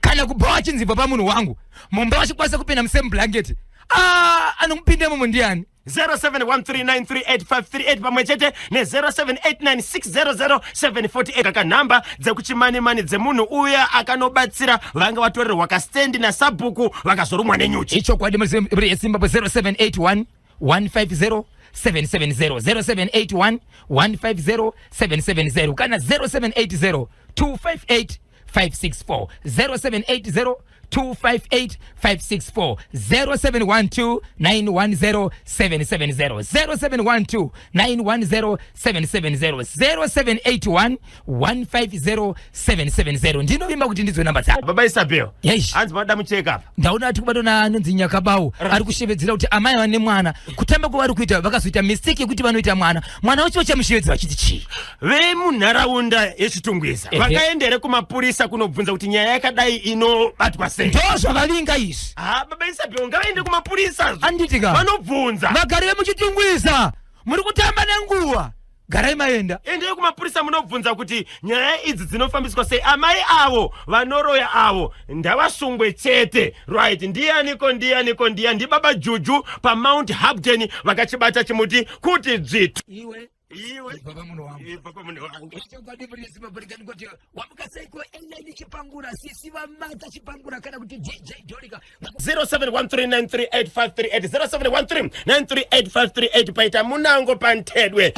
kana kubva wachinzi ibva pamunhu wangu, mumba vachikwanisa kupinda musame blanket. Ah, anomupinda imomo ndiani? 0713938538 pamwe chete ne0789600748, kakanhamba dzekuchimanimani dzemunhu uya akanobatsira vanga vatorerwa kastendi nasabhuku vakazorumwa nenyuchi. Ichokwadi, mhuri yeZimbabwe. 0781 150 770, 0781 150 770, kana 0780 258 564, 0780 258 564, 0712 910 770, 0712 910 770, 0781 150 770. Ndinovimba kuti ndidzo namba dzako. Baba Isabel. Yes. Hanzi vada mucheka apa. Ndaona ati kubatwa naanonzi Nyakabau, ari kushevedzera kuti amai vane mwana. Kutamba kwavari kuita, vakazoita mistake yekuti vanoita mwana, mwana wacho vachamushevedzera vachiti chii? Vemunharaunda yeChitungwiza vakaenda here kumapurisa kunobvunza kuti nyaya yakadai inobatwa sei? Ndo zvavavinga izvi. Ha, baba Isabel, ngavaende kumapurisa. Anditi ka? Vanobvunza. Vagari vemuChitungwiza, muri kutamba nenguva, garai maenda. Endei kumapurisa munobvunza kuti nyaya idzi dzinofambiswa sei. Amai avo vanoroya avo ndavasungwe chete. Right, ndiyaniko, ndiyaniko, ndiya ndibaba Juju paMount Hampden, vakachibata chimuti kuti dzvitu. Iwe. Iwe. Baba munhu wangu. Ibva pamunhu wangu. Chokwadi, muri Zimbabwe, kuti wamuka seiko? Eleni Chipangura, sisi vamata Chipangura, kana kuti DJ Dorika. 0713938538, 0713938538. Paita munango pantedwe.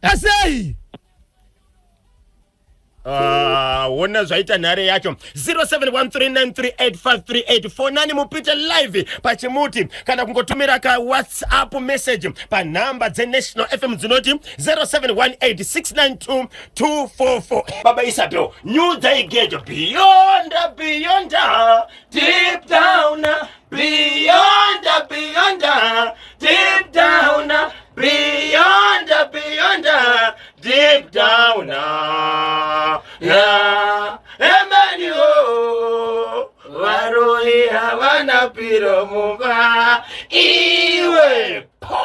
Asei. Ah, wona zvaita nhare yacho. 0713938538, fonani mupite live pachimuti, kana kungotumira ka WhatsApp message panhamba dzeNational FM dzinoti 0718692244. Baba Isabel, nyudza igejo. Beyond, beyond, deep down, beyond, beyond, deep down, beyond, beyond, deep down. Yeah. Emmanuel, varoi havana piro mumba. Iwe po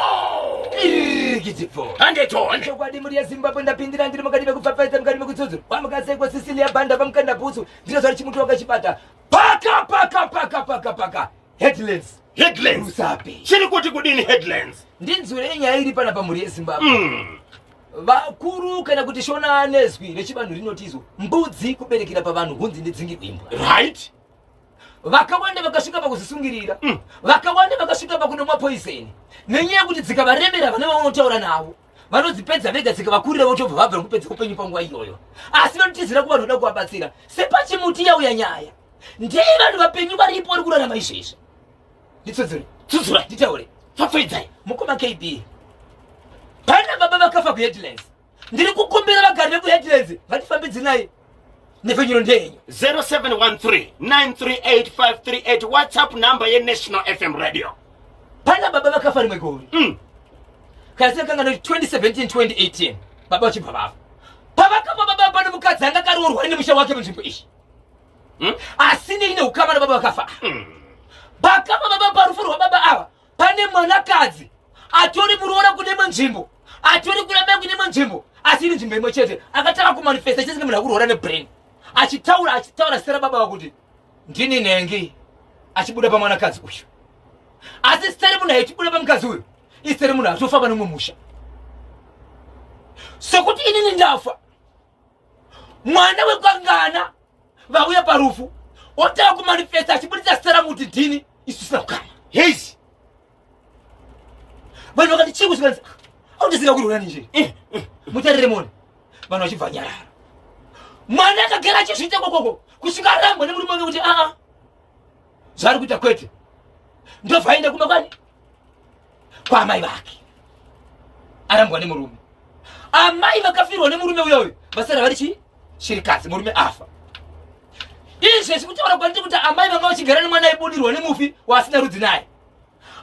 handetone. Chokwadi, muri yeZimbabwe, ndapindira ndiri mukati mekupfapfaidza, mukati mekutsudzura. Wamukasekwa Sicilia Banda pamukanda bhutsu. Ndinozvari chimuti wakachibata paka paka paka paka paka. Headlands. Headlands. Rusape. Chiri kuti kudini headlands? Ndinzwirei nyaya iri pana pamhuri yeZimbabwe. Vakuru kana kuti Shona nezwi rechivanhu rinotizwa mbudzi kuberekera pavanhu hunzi nedzingirwe imbwa. Vakawanda vakasvika pakuzvisungirira. Vakawanda vakasvika pakunomwa poison nenyaya yekuti dzikavaremera, vana vaunotaura navo vanodzipedza vega, dzikavakurira votobva vabva nekupedza upenyu panguva iyoyo. Asi vanotizira kuvanhu vanoda kuvabatsira. Sepachimuti yauya nyaya ndei, vanhu vapenyu varipo vari kurarama izvezvi. Nditsudzure. Tsudzura. Nditaure. Pfapfaidzai. Mukoma KB, pana baba vakafa kuHeadlands. Ndiri kukumbira vagari vekuHeadlands vatifambidzinai, nhepfenyuro ndeyenyu. 0713938538, WhatsApp number yeNational FM Radio. Pana baba vakafa rimwe gore, kana sinakanga 2017 2018, baba vachibva vafa. Pavakafa baba, pane mukadzi anga akaroorwa nemusha wake munzvimbo iyi, asi neine ukama nababa vakafa. Pakafa baba, parufu rwababa ava, pane mwanakadzi atori muroora kune imwe nzvimbo, atori kuramba kune imwe nzvimbo, asi iri nzvimbo imwe chete, akatanga kumanifesta chese munhu akurwara nebrain, achitaura, achitaura zita rababa vakuti ndini nhengi, achibuda pamwanakadzi uyu. Asi zita remunhu aichibuda pamukadzi uyu izita remunhu atofamba nemumwe musha, sokuti inini ndafa, mwana wekwangana vauya parufu otanga kumanifesta achibudisa zita rangu kuti ndini, isu tisina kukama. Heisi. Vanhu vakati chii kusvika autisinga kurwara ninje mutarire mone. Vanhu vachibva nyarara. Mwana akagara achizviita kokoko kusvika arambwa nemurume wake kuti aa, zvaari kuita kwete. Ndobva aenda kumba kwani? Kwaamai vake. Arambwa nemurume. Amai vakafirwa nemurume uya uyu vasara vari chii? Shirikadzi, murume afa. Izvezvi kutaura kwandiri kuti amai vanga vachigara nemwana aibudirwa nemufi waasina rudzi naye.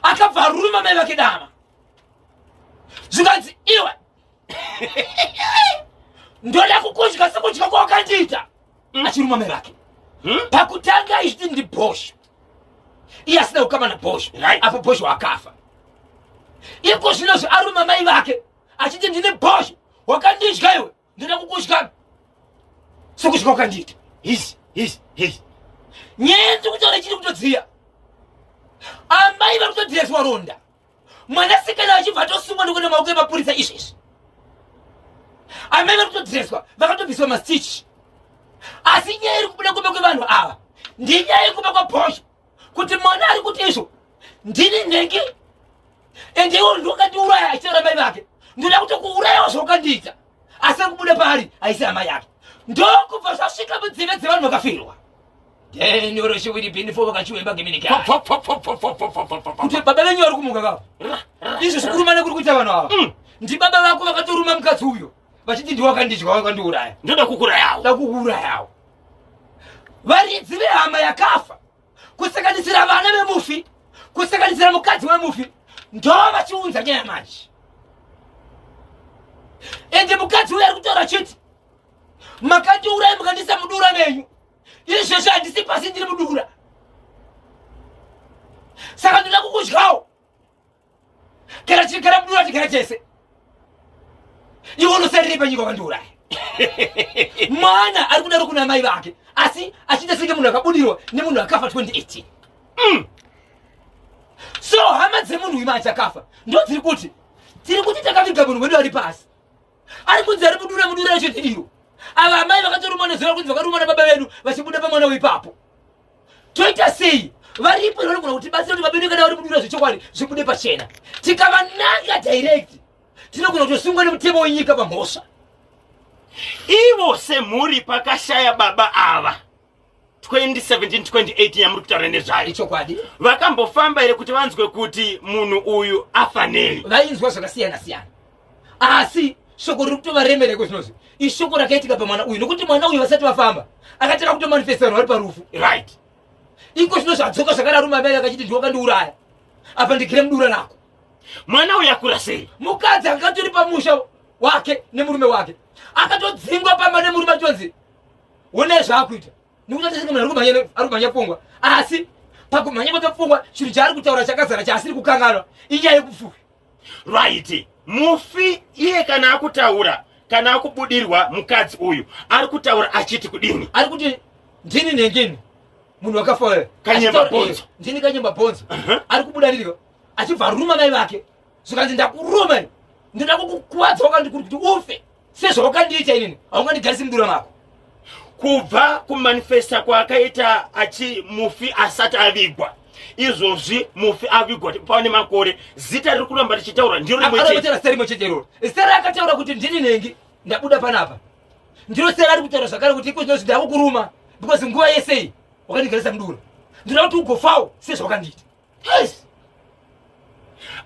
Akabva aruma mai vake dama. Zvikanzi iwe ndoda kukudya sekudya kwawakandiita achiruma mai vake. Pakutanga ichiti ndibhosho iye asina kukama nabhosho apo bhosho akafa. Iko zvinozvi aruma mai vake achiti ndine bhosho wakandidya iwe ndoda kukudya sekudya kwakandiita. His his his Nyaya ndiri kutaura ichiri kutodziya. Amai vari kutodhireswa ronda. Mwanasikana achibva atosungwa nekuenda maoko emapurisa izvezvi. Amai vari kutodhireswa vakatobviswa mastichi. Asi nyaya iri kubuda kumba kwevanhu ava ndinyaya yekumba kwabhosho kuti mwana ari kuti izvo ndini nhengi ende iwo ndiwakandiuraya achitaura mai vake ndoda kutokuurayawo zvawakandiita asi ari kubuda paari haisi hama yake ndokubva zvasvika munzeve dzevanhu vakafirwa kuti baba venyu vari kumuka kavo izvo zvikurumana kuri kuita vanhu ava ndibaba vako vakatoruma mukadzi uyo vachiti ndiwakandidya wakandiuraya ndoda kukuurayawo da kukuurayawo varidzi vehama yakafa kusanganisira vana vemufi kusanganisira mukadzi wemufi ndo vachiunza nyaya manje ende mukadzi uyo ari kutaura chiti makandiuraya mukandiisa mudura menyu izvezvi handisi pasi ndiri mudura saka ndoda kukudyawo kana tichigara mudura tigara tese iwe unosarire panyika wakandiuraya mwana ari kudaro kuna mai vake asi achiita senge munhu akabudirwa nemunhu akafa 2018 So hama dzemunhu uyu manje akafa ndo dziri kuti tiri kuti takaviga munhu wedu ari pasi ari kunzi ari mudura mudura racho ndiro ava amai vakatorumwa nezuva kunzi vakarumwa nababa vedu vachibuda pamwana weipapo toita sei varipo vanogona kutibatsira kuti baba vedu kana vari mudura zvechokwadi zvibude pachena tikavananga direct tinogona kutosungwa nemutemo wenyika pamhosva Ivo semhuri pakashaya baba ava 2017 2018 yamuri kutaura nezvayo ichokwadi vakambofamba here kuti vanzwe kuti munhu uyu afa nei? Vainzwa zvakasiyana siyana asi shoko riri kutovaremereko zvinozvi ishoko rakaitika pamwana uyu nokuti mwana uyu vasati vafamba akatanga kutomanifesta vanhu vari parufu right iko zvino zvadzoka zvakararuma mai akachiti ndiwe wakandiuraya apa ndigire mudura rako mwana uyu akura sei mukadzi angatori pamusha wake nemurume wake akatodzingwa pamba nemurume achitonzi wonai zvaakuita nekuti atese munhu ari kumhanya pfungwa asi pakumhanya kwake pfungwa chinhu chaari kutaura chakazara chaasiri kukanganwa inyaya yekupfuka right mufi iye kana akutaura kana akubudirwa mukadzi uyu ari kutaura achiti kudini ari kuti ndini nhengeni munhu wakafa kanyemba bhonzo ndini kanyemba bhonzo ari kubuda ndiriko achibva aruma mai vake zvikanzi ndakuruma ndoda kukukuvadza wakandikuri kuti ufe sezvawakandiita inini haungandigarisi mudura mako kubva kumanifesta kwaakaita achi mufi asati avigwa izvozvi mufi avigwa pane makore zita riri kuramba richitaura ndiro rimwe chete zita rimwe chete iroro zita raakataura kuti ndini nhengi ndabuda panapa ndiro zita rari kutaura zvakare kuti iko zvinozvi ndakukuruma because nguva yese iyi wakandigarisa mudura ndinoda kuti ugofawo sezvawakandiita Yes.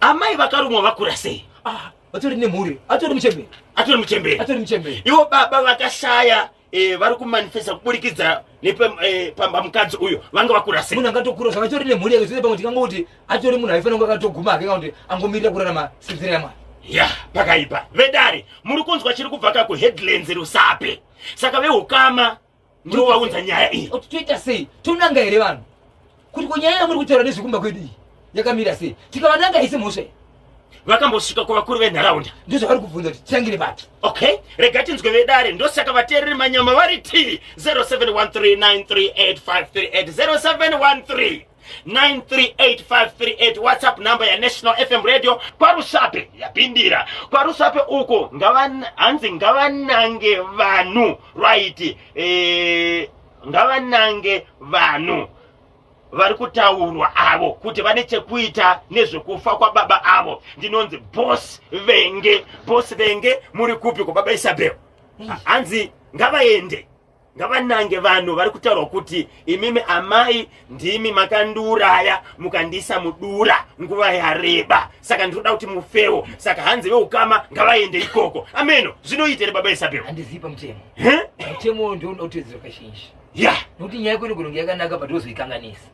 Amai vakarumwa vakura sei? Ah, vatori nemhuri, atori muchembere. Atori muchembere. Atori muchembere. Ivo baba vakashaya eh, vari kumanifesta kuburikidza nepamukadzi uyo vanga vakura sei? Munhu angatokura zvaka atori nemhuri yake zvese pamwe tikangoti atori munhu aifanira kunge akatoguma hake kana kuti angomirira kurarama senzira yaMwari. Ya, pakaipa. Vedare, muri kunzwa chiri kubva ka kuHeadlands Rusape. Saka veukama ndivo vaunza nyaya iyi Oti toita sei tonanga here vanhu kuti ko nyaya yamuri kutaura nezvekumba kwedu iyi yakamira sei tikavananga haisi mhosva here vakambosvika kuvakuru venharaunda ndozvavari kubvunza kuti titangire papi okay rega tinzwe vedare ndosaka vateereri manyama vari t 0713938538 0713 938538 whatsapp number yanational fm radio kwarusape yapindira kwarusape uko hanzi ngavanange vanhu right eh, ngavanange vanhu vari kutaurwa avo kuti vane chekuita nezvekufa kwababa avo ndinonzi boss venge boss venge muri kupi kwababa isabel hanzi ngavaende. Ngavanange vanhu vari kutaurwa kuti imimi amai ndimi makandiuraya mukandiisa mudura nguva yareba, saka ndinoda kuti mufewo. Saka hanzi veukama ngavaende ikoko. Ameno zvinoita here baba Isabel? Handizivi pamutemo. Mutemo ndio unotedzerwa kazhinji. Ya. Nokuti nyaya yako inogona kunge yakanaka but wozoikanganisa.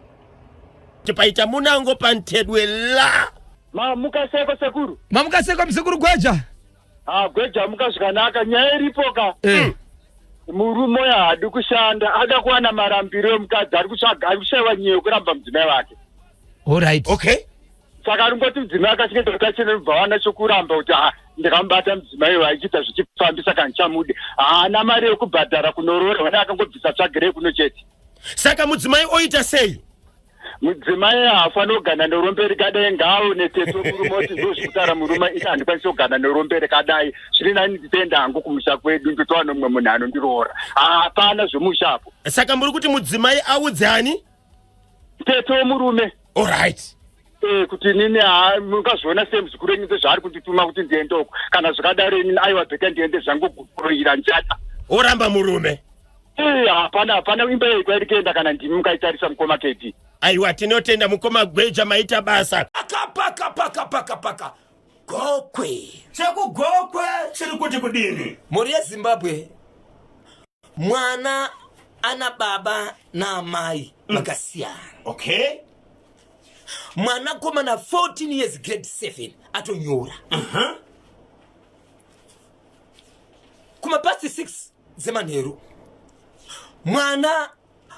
Paita munango pantedwe la. Mamuka seko sekuru. Mamuka seko msekuru Gweja. Ah, Gweja muka zvakanaka. Nyaya iripo ka. Eh. Murume uyo haadi kushanda, ada kuwana marambiro emukadzi ari kutsvaga, ari kushaiwa nyaya yekuramba mudzimai wake. All right. Okay. Saka ari kungoti mudzimai akachengeta kachena ndobva wana chokuramba kuti ah, ndakamubata mudzimai uyo achiita zvichifambi saka handichamude. Haana mari yekubhadhara kunoroora, wana akangobvisa tsvagirei kuno chete. Saka mudzimai oita sei? Mudzimai haafaniri kugana nerombe rikadai, ngaaone tete wemurume oti ndozvikutaura murume ini handikwanisi kugana nerombe rikadai, zviri nani nditoenda hangu kumusha kwedu ndotowana mumwe munhu anondiroora. Hapana zvemusha apo. Saka muri kuti mudzimai audze ani? Tete wemurume. Alright. Eh, kuti inini haa mungazviona sei muzukuru wenyu ndezvaari kundituma kuti ndiende uko kana zvakadaro inini aiwa bheka ndiende zvangu kuroira ndichada oramba murume Eh, hapana hapana imba yei kwairi kuenda kana ndimi mukaitarisa mukoma kd aiwa tinotenda mukoma gweja maita basa Paka paka paka paka paka Gokwe. Chekugokwe chiri kuti kudini? Mhuri yeZimbabwe mwana ana baba naamai vakasiyana. Okay. Mwanakomana 14 years grade 7 atonyora. Kumapast 6 dzemanheru mwana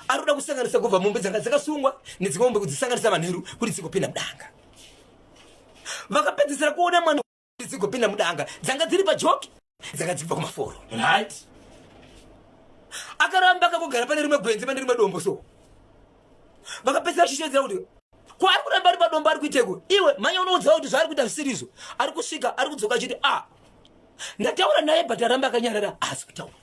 ari kuda kusanganisa kubva mombe dzanga dzakasungwa nedzimwe mombe kudzisanganisa manheru kuti dzigopinda mudanga. Vakapedzisira kuona mwana kuti dzigopinda mudanga dzanga dziri pajoki dzanga dzibva kumaforo. Right. Akaramba akangogara pane rimwe gwenzi pane rimwe dombo so vakapedzisira vachishevedzera kuti ko ari kuramba ari padombo ari kuiteko iwe mhanya unoudza kuti zvaari kuita zvisiri izvo ari kusvika ari kudzoka achiti a ndataura naye but aramba akanyarara haasi kutaura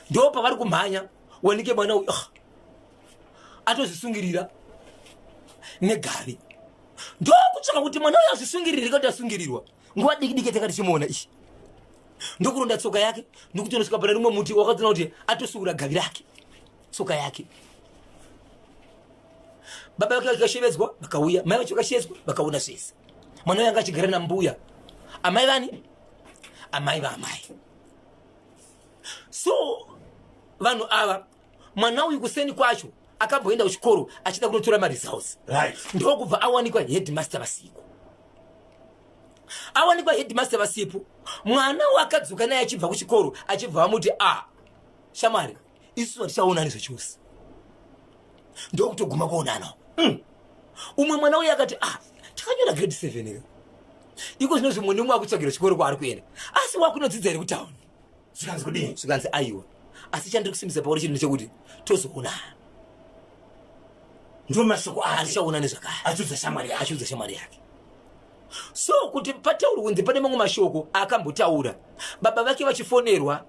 ndo pavari kumhanya wanike mwana uyu ah, atozvisungirira negavi ndokutsvaka kuti mwana uyu azvisungiririka kuti asungirirwa nguva diki diki yatanga tichimuona ishi ndokuronda tsoka yake ndokuti unosvika pane rimwe muti wakatoona kuti atosungura gavi rake tsoka yake baba vake vakashevedzwa vakauya mai vacho vakashevedzwa vakaona zvese mwana uyo anga achigara nambuya amai vani amai vaamai so vanhu ava mwana uyu kuseni kwacho akamboenda kuchikoro achida kunotora maresults right. ndokubva awanikwa headmaster vasipo awanikwa headmaster vasipo mwana wakadzoka naye achibva kuchikoro achibva vamuti a ah, shamwari isusu hatichaonani zvachose ndokutoguma kuonana umwe mwana uye akati ah takanyora grade 7 ka iko zvino zvimwe nemwe akutsvagira chikoro kwaari kuenda asi wakunodzidza here kutauni Zvikanzi kudini? Zvikanzi aiwa asi chandiri kusimbisa pauri chinhu ndechekuti tozoonana. Ndiwo mashoko ake. Hatichaonani zvakare. Achiudza shamwari yake. Achiudza shamwari yake. So kuti pataurwe kunzi pane mamwe mashoko akambotaura baba vake vachifonerwa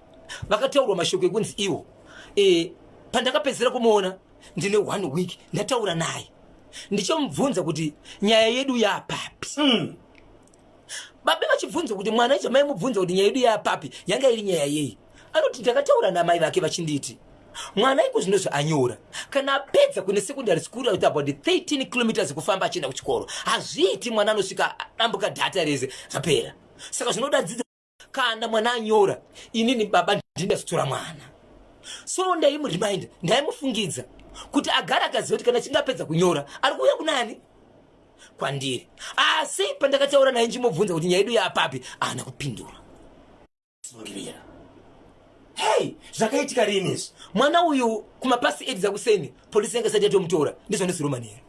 vakataurwa mashoko ekunzi iwo e, pandakapedzisira kumuona ndine one week ndataura naye ndichomubvunza kuti nyaya yedu yapapi Baba vachibvunza kuti mwana icho mai mubvunza kuti nyaya yedu yapapi yanga iri nyaya yei anoti ndakataura namai vake vachinditi mwana iko zvino zvaanyora kana apedza kune secondary school akuti about 13 kilometers kufamba achienda kuchikoro hazviiti mwana anosvika adambuka data rese zvapera saka zvinoda dzidzo kana mwana anyora inini baba ndindazotora mwana so ndaimuremind ndaimufungidza kuti agara akaziva kuti kana achinge apedza kunyora ari kuuya kunani kwandiri asi pandakataura naye ndichimubvunza kuti nyaya yedu yaapapi haana kupindura Sungirira. Hey, zvakaitika rini izvi? Mwana uyu kumapasi 8 dzakuseni polisi yanga isati yatomutora ndizvo ndizuro manheru.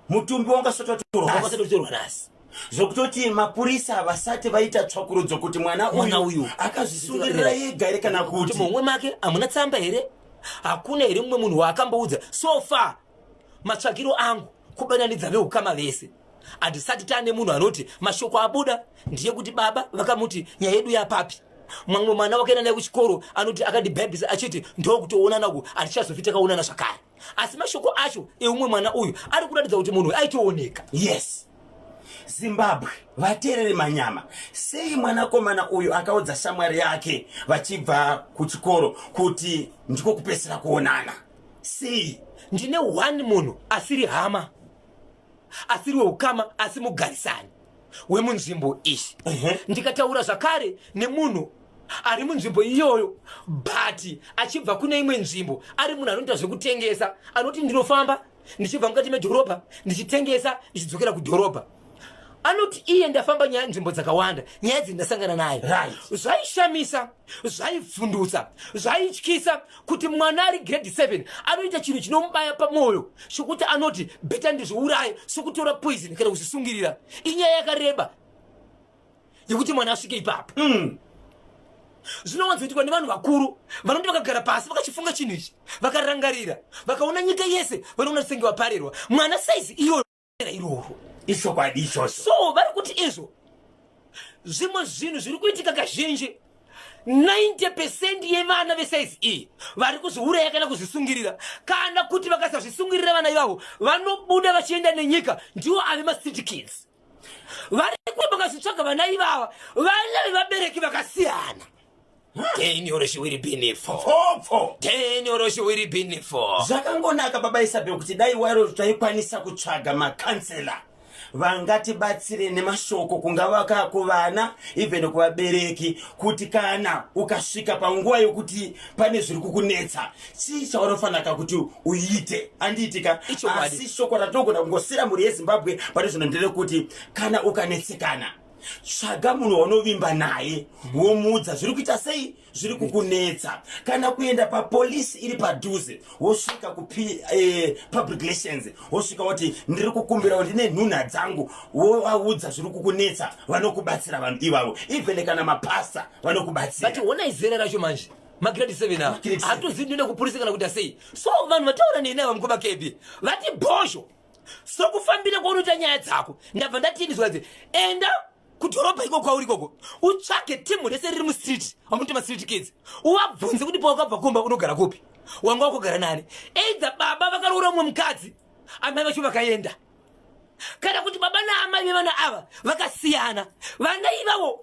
Mutumbi wanga usati watorwa. Wanga usati watorwa nhasi. Zvokutoti mapurisa vasati vaita tsvakurudzo kuti mwana Mwana uyu akazvisungirira ega here kana kuti kuti muhomwe make hamuna tsamba here? Hakuna here mumwe munhu waakamboudza? So far matsvakiro angu kubatanidza veukama vese hatisati taane munhu anoti mashoko abuda ndiye kuti baba vakamuti nyaya yedu yapapi mamwe mwana wakaenda naye kuchikoro anoti akandibhaibhisa achiti ndokutoonana uku hatichazofi takaonana zvakare asi mashoko acho eumwe mwana uyu ari kuratidza kuti munhu aitooneka yes. Zimbabwe vateerere manyama. Sei mwanakomana uyu akaudza shamwari yake vachibva kuchikoro kuti ndiko kupesera kuonana? Sei? Ndine one munhu asiri hama, asiri weukama, asi mugarisani wemunzvimbo iyi. Ndikataura zvakare nemunhu ari munzvimbo iyoyo, but achibva kune imwe nzvimbo, ari munhu anoita zvekutengesa, anoti ndinofamba ndichibva mukati medhorobha ndichitengesa ndichidzokera kudhorobha. Anoti iye ndafamba nyaya nzvimbo dzakawanda, nyaya idzi ndasangana naye. Zvaishamisa, zvaivhundutsa, zvaityisa kuti mwana ari grade 7 anoita chinhu chinomubaya pamwoyo chokuti anoti better ndizviuraye sokutora poison kana kuzvisungirira. Inyaya yakareba yekuti mwana asvike ipapo. Zvinowanzoitwa nevanhu vakuru vanoti vakagara pasi vakachifunga chinhu ichi, vakarangarira, vakaona nyika yese, vanoona senge vaparirwa. Mwana saizi iyoyo iroro. Ichokwadi ichocho. So vari kuti izvo zvimwe zvinhu zviri kuitika kazhinji, 90% yevana vesaizi iyi vari kuzviuraya kana kuzvisungirira, kana kuti vakasazvisungirira, vana ivavo vanobuda vachienda nenyika, ndiwo ave mastreet kids. Vari kuti vakazvitsvaga vana ivava, vana vevabereki vakasiyana. Ten yoroshiwiri binifo. Pfopfo. Ten yoroshiwiri binifo. Zvakangonaka, baba Isabel, kuti dai waro taikwanisa kutsvaga makansela vangatibatsire nemashoko, kungava kuvana, even kuvabereki, kuti kana ukasvika panguva yokuti pane zviri kukunetsa, chii chaunofanira kuti uite, andiitika? Ichokwadi. Asi shoko ratinogona kungosira mhuri yeZimbabwe pane zvino nderekuti kana ukanetsekana, tsvaga munhu waunovimba naye, womuudza zviri kuita sei, zviri kukunetsa, kana kuenda papolisi iri padhuze, wosvika kupi public relations, wosvika woti ndiri kukumbirawo, ndine nhunha dzangu, wovaudza zviri kukunetsa, vanokubatsira vanhu ivavo. Even kana mapasta vanokubatsira. But honai zera racho manje, magrade 7 ava. Magrade 7. Hatozivi ndinoenda kupurisa kana kuita sei. So vanhu vataura neni ava, mukoma Kebi, vati bhozho sokufambira kwaunoita nyaya dzako, ndabva ndatini zvanzi enda kudhorobha iko kwauri ikoko, utsvage timu rese riri mustreet, vamunoti mastreet kids, uvabvunze kuti pawakabva kumba unogara kupi, wanga wakugara nani. Either baba vakaroora mumwe mukadzi, amai vacho vakaenda, kana kuti baba naamai vevana ava vakasiyana. Vana ivavo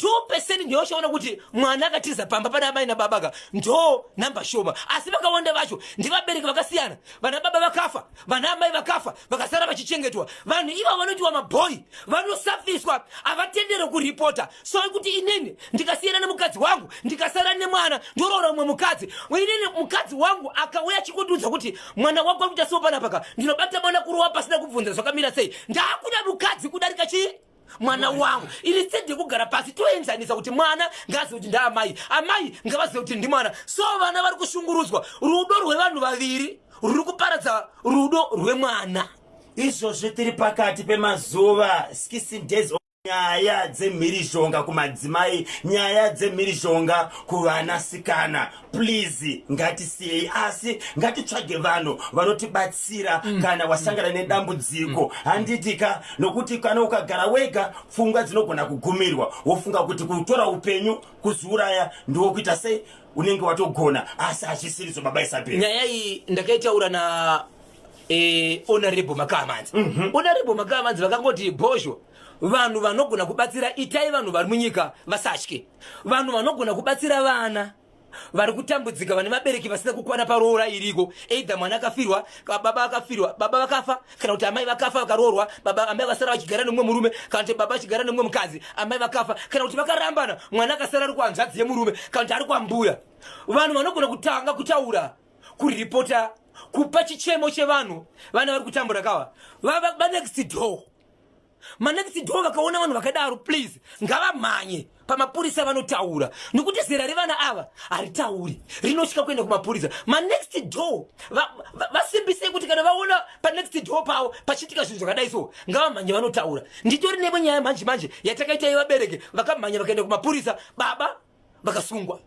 2% ndiyo uchaona kuti mwana akatiza pamba pana amai nababa ka, ndo namba shoma. Asi vakawanda vacho ndivabereki vakasiyana, vana baba vakafa, vana amai vakafa, vakasara vachichengetwa. Vanhu ivavo vanoitiwa mabhoi, vanosafiswa, havatendere kuripota. So kuti inini ndikasiyana nemukadzi wangu, ndikasara nemwana, ndoroora mumwe mukadzi, inini mukadzi wangu akauya achikundiudza kuti mwana wako ari kuita so panapa ka, ndinobata mwana kurova pasina kubvunza zvakamira sei. Ndaakuda mukadzi kudarika chii? Mwana wangu. Instead yekugara pasi toenzanisa kuti mwana ngaazive kuti ndaamai, amai ngavazive kuti ndimwana. So vana vari kushungurudzwa. Rudo rwevanhu vaviri ruri kuparadza rudo rwemwana. Izvozvi tiri pakati pemazuva 16 days of nyaya dzemhirizhonga kumadzimai, nyaya dzemhirizhonga kuvanasikana. Please, ngatisiyei, asi ngatitsvage vanhu vanotibatsira kana wasangana nedambudziko, handitika? Nokuti kana ukagara wega, pfungwa dzinogona kugumirwa, wofunga kuti kutora upenyu, kuzviuraya, ndiwo kuita sei, unenge watogona, asi hazvisirizo, baba Isabel. Nyaya iyi ndakaitaura na Honorable Makamanzi. Honorable Makamanzi vakangoti, bhozho, vanhu vanogona kubatsira, itai vanhu vari munyika vasatye. Vanhu vanogona kubatsira vana vari kutambudzika, vane vabereki vasina kukwana paroora iriko, either mwana akafirwa, baba akafirwa, baba vakafa, kana kuti amai vakafa, vakaroorwa, baba amai vakasara vachigara nemumwe murume, kana kuti baba vachigara nemumwe mukadzi, amai vakafa, kana kuti vakarambana, mwana akasara ari kuhanzvadzi yemurume, kana kuti ari kwambuya. Vanhu vanogona kutanga kutaura, kuripota, kupa chichemo chevanhu, vana vari kutambura kava vanext door. Manext door vakaona vanhu vakadaro, please ngavamhanye pamapurisa vanotaura, nekuti zera revana ava haritauri, rinosvika kuenda kumapurisa. Manext door vasimbisei kuti kana vaona panext door pavo pachiitika zvinhu zvakadai so, ngavamhanye vanotaura. Nditori nemwe nyaya manje manje yatakaita yevabereki vakamhanya vakaenda kumapurisa, baba vakasungwa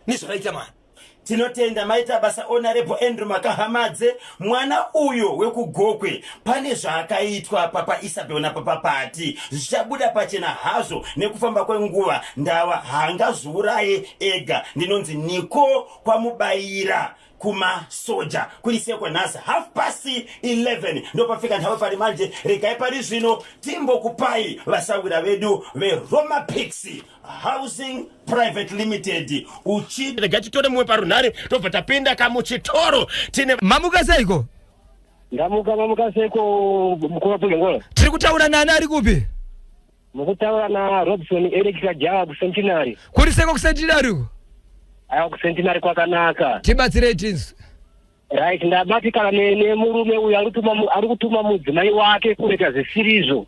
nezvavaita mwana. Tinotenda, maita basa, Honorable Andrew Makahamadze. Mwana uyo wekuGokwe pane zvaakaitwa papa Isabel napapa Pati, zvichabuda pachena hazvo nekufamba kwenguva. Ndava haangazviuraye ega. Ndinonzi Niko kwaMubayira. Kumasoja kuri seko nhasi 11:30 ndopafika nthawi pali manje. Regai pari zvino timbokupai vasawira vedu veRoma Pix Housing Private Limited. Uchi rega titore mumwe parunhare, tobva tapinda kamuchitoro tine Mamuka seiko? Ndamuka, mamuka seiko, mukoma Pulengolo? Tiri kutaura nani, ari kupi? Mukutaura naRobson Eric Kajawa kuCentenary. Kuri seko kuCentenary uko? Aiwa, kuCentenary kwakanaka. Tibatsirei tinzwe. Right, ndabatikana nemurume uyu ari kutuma mudzimai wake kunoita zvisirizvo.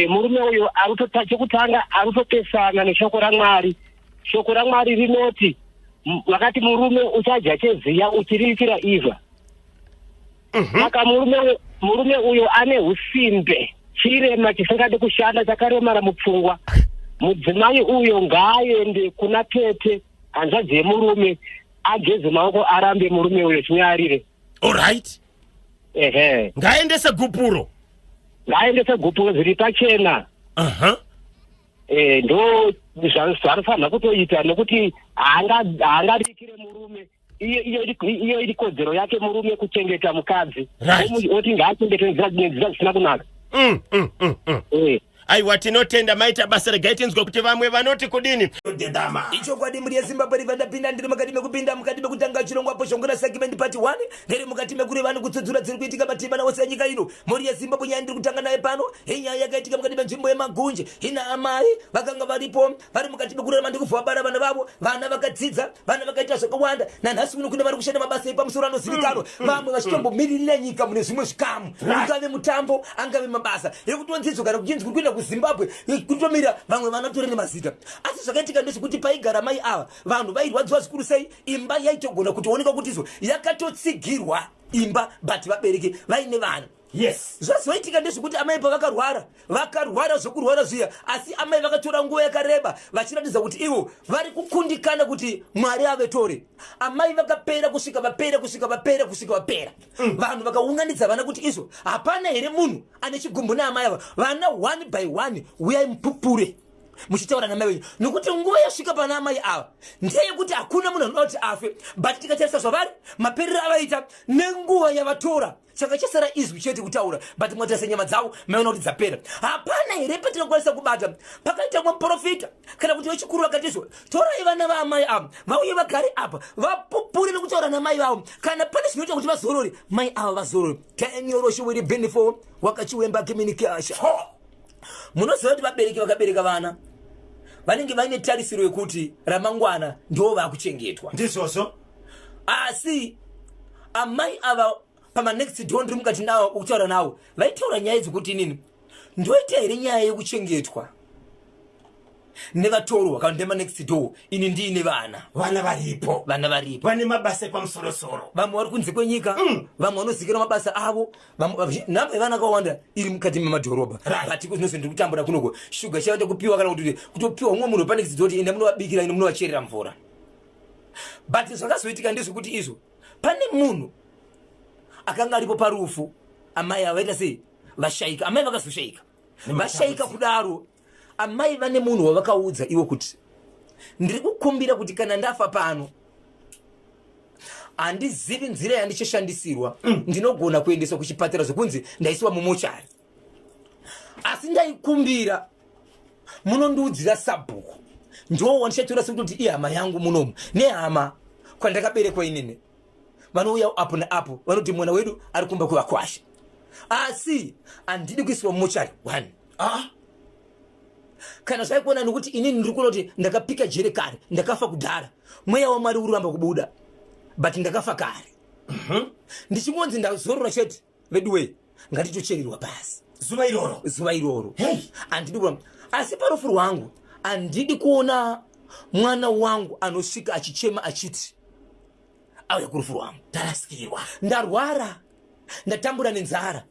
Murume uyu chekutanga ari kutopesana neshoko raMwari. Shoko raMwari rinoti vakati murume uchadya cheziya uchiriritira ivha. Saka murume uyo ane usimbe, chirema chisingadi kushanda, chakaremara mupfungwa. Mudzimai uyo ngaaende kuna tete, hanzvadzi yemurume, ageze maoko, arambe murume uyo chinyarire. Alright. Ehe. Ngaendese gupuro. Ngaaendese gupuro zviri pachena. Ndo zvaanofanira kutoita, nekuti haangarikire murume. Iyo iri kodzero yake murume kuchengeta mukadzi. Oti ngaachengete nenzira zvisina kunaka. Aiwa, tinotenda, maita basa. Regai tinzwe kuti vamwe vanoti kudini. Dedama. Ichokwadi, mhuri yeZimbabwe, riva ndapinda, ndiri mukati mekupinda mukati mekutanga chirongwa Poshongora segment part 1. Ndiri mukati mekureva nekutsudzura dziri kuitika mativi ose enyika ino. Mhuri yeZimbabwe, nyaya ndiri kutanga naye pano inyaya yakaitika mukati menzvimbo yeMagunje. Ina amai vakanga varipo, vari mukati mekurarama, ndikubva vabara vana vavo. Vana vakadzidza, vana vakaita zvakawanda. Nanhasi uno kune vari kushanda mabasa epamusoro anozivikanwa, vamwe vachitombomiririra nyika mune zvimwe zvikamu, ungave mutambo, angave mabasa ekutonzidzo kana kuchinzi kuri kuenda kuZimbabwe kutomirira vamwe vana tori nemazita. Asi zvakaitika ndezvekuti paigara mai ava, vanhu vairwadziwa zvikuru sei. Imba yaitogona kutooneka kuti izvo yakatotsigirwa imba, but vabereki vaine vana. Zvazoitika ndezvekuti amai pavakarwara, vakarwara zvokurwara zviya, asi amai vakatora nguva yakareba vachiratidza kuti ivo vari kukundikana kuti Mwari avetore. Amai vakapera kusvika vapera, kusvika vapera, kusvika vapera. Vanhu vakaunganidza vana kuti izvo hapana here munhu ane chigumbu naamai ava. Vana one by one, uyai mupupure muchitaura namai venyu, nokuti nguva yasvika pana amai ava ndeyekuti hakuna munhu anoda kuti afe, but tikatarisa zvavari, maperero avaita nenguva yavatora, changa chasara izwi chete kutaura. But mwatarisa nyama dzavo, maiona kuti dzapera. Hapana here patinokwanisa kubata pakaita muprofita kana kuti vechikuru vakatizvo, torai vana vaamai ava vauye vagare apa, vapupure nekutaura namai vavo, kana pane zvinoita kuti vazorore, mai ava vazorore. Tenyoroshiwiri benifo wakachiwemba kiminikasha. Munoziva kuti vabereki vakabereka vana vanenge vaine tarisiro yekuti ramangwana ndo vakuchengetwa. Ndizvozvo. Asi amai ava pamanext door ndiri mukati nawo ukutaura nawo, vaitaura nyaya dzekuti inini ndoita here nyaya yekuchengetwa nevatorwa kana ndemanext door, ini ndiine vana? Vana varipo. Vana varipo. Vane mabasa epamusorosoro. Vamwe vari kunze kwenyika, vamwe vanozikanwa mabasa avo, nhamba yevana akawanda iri mukati memadhorobha. But kuzinonzi ndiri kutambura kunoko, shuga chaivaita kupiwa kana kuti kutopiwa umwe munhu panext door kuti enda munovabikira, ende munovacherera mvura. But zvakazoitika ndezvekuti izvo pane munhu akanga aripo parufu, amai ava vaita sei, vashayika. Amai vakazoshayika, vashayika kudaro, amai vane munhu wavakaudza ivo kuti ndiri kukumbira kuti kana ndafa pano, handizivi nzira yandichashandisirwa, ndinogona kuendeswa kuchipatara zvokunzi ndaisiwa mumochari, asi ndaikumbira munondiudzira sabhuku, ndo wandichatora sekutoti ihama yangu munomu nehama kwandakaberekwa inini, vanouya apo neapo vanoti mwana wedu ari kumba kwevakwasha, asi handidi kuisiwa mumochari one. Ah. Kana zvaikuona nokuti inini ndiri kuona kuti ndakapika jere kare, ndakafa kudhara, mweya waMwari uri kuramba kubuda, but ndakafa kare. Ndichingonzi ndazorora chete, veduwei, ngatitochererwa pasi. Zuva iroro. Zuva iroro. Hey. Handidi kuramba, asi parufu rwangu handidi kuona mwana wangu anosvika achichema achiti auya kurufu rwangu. Tarasikirwa. Ndarwara, ndatambura nenzara,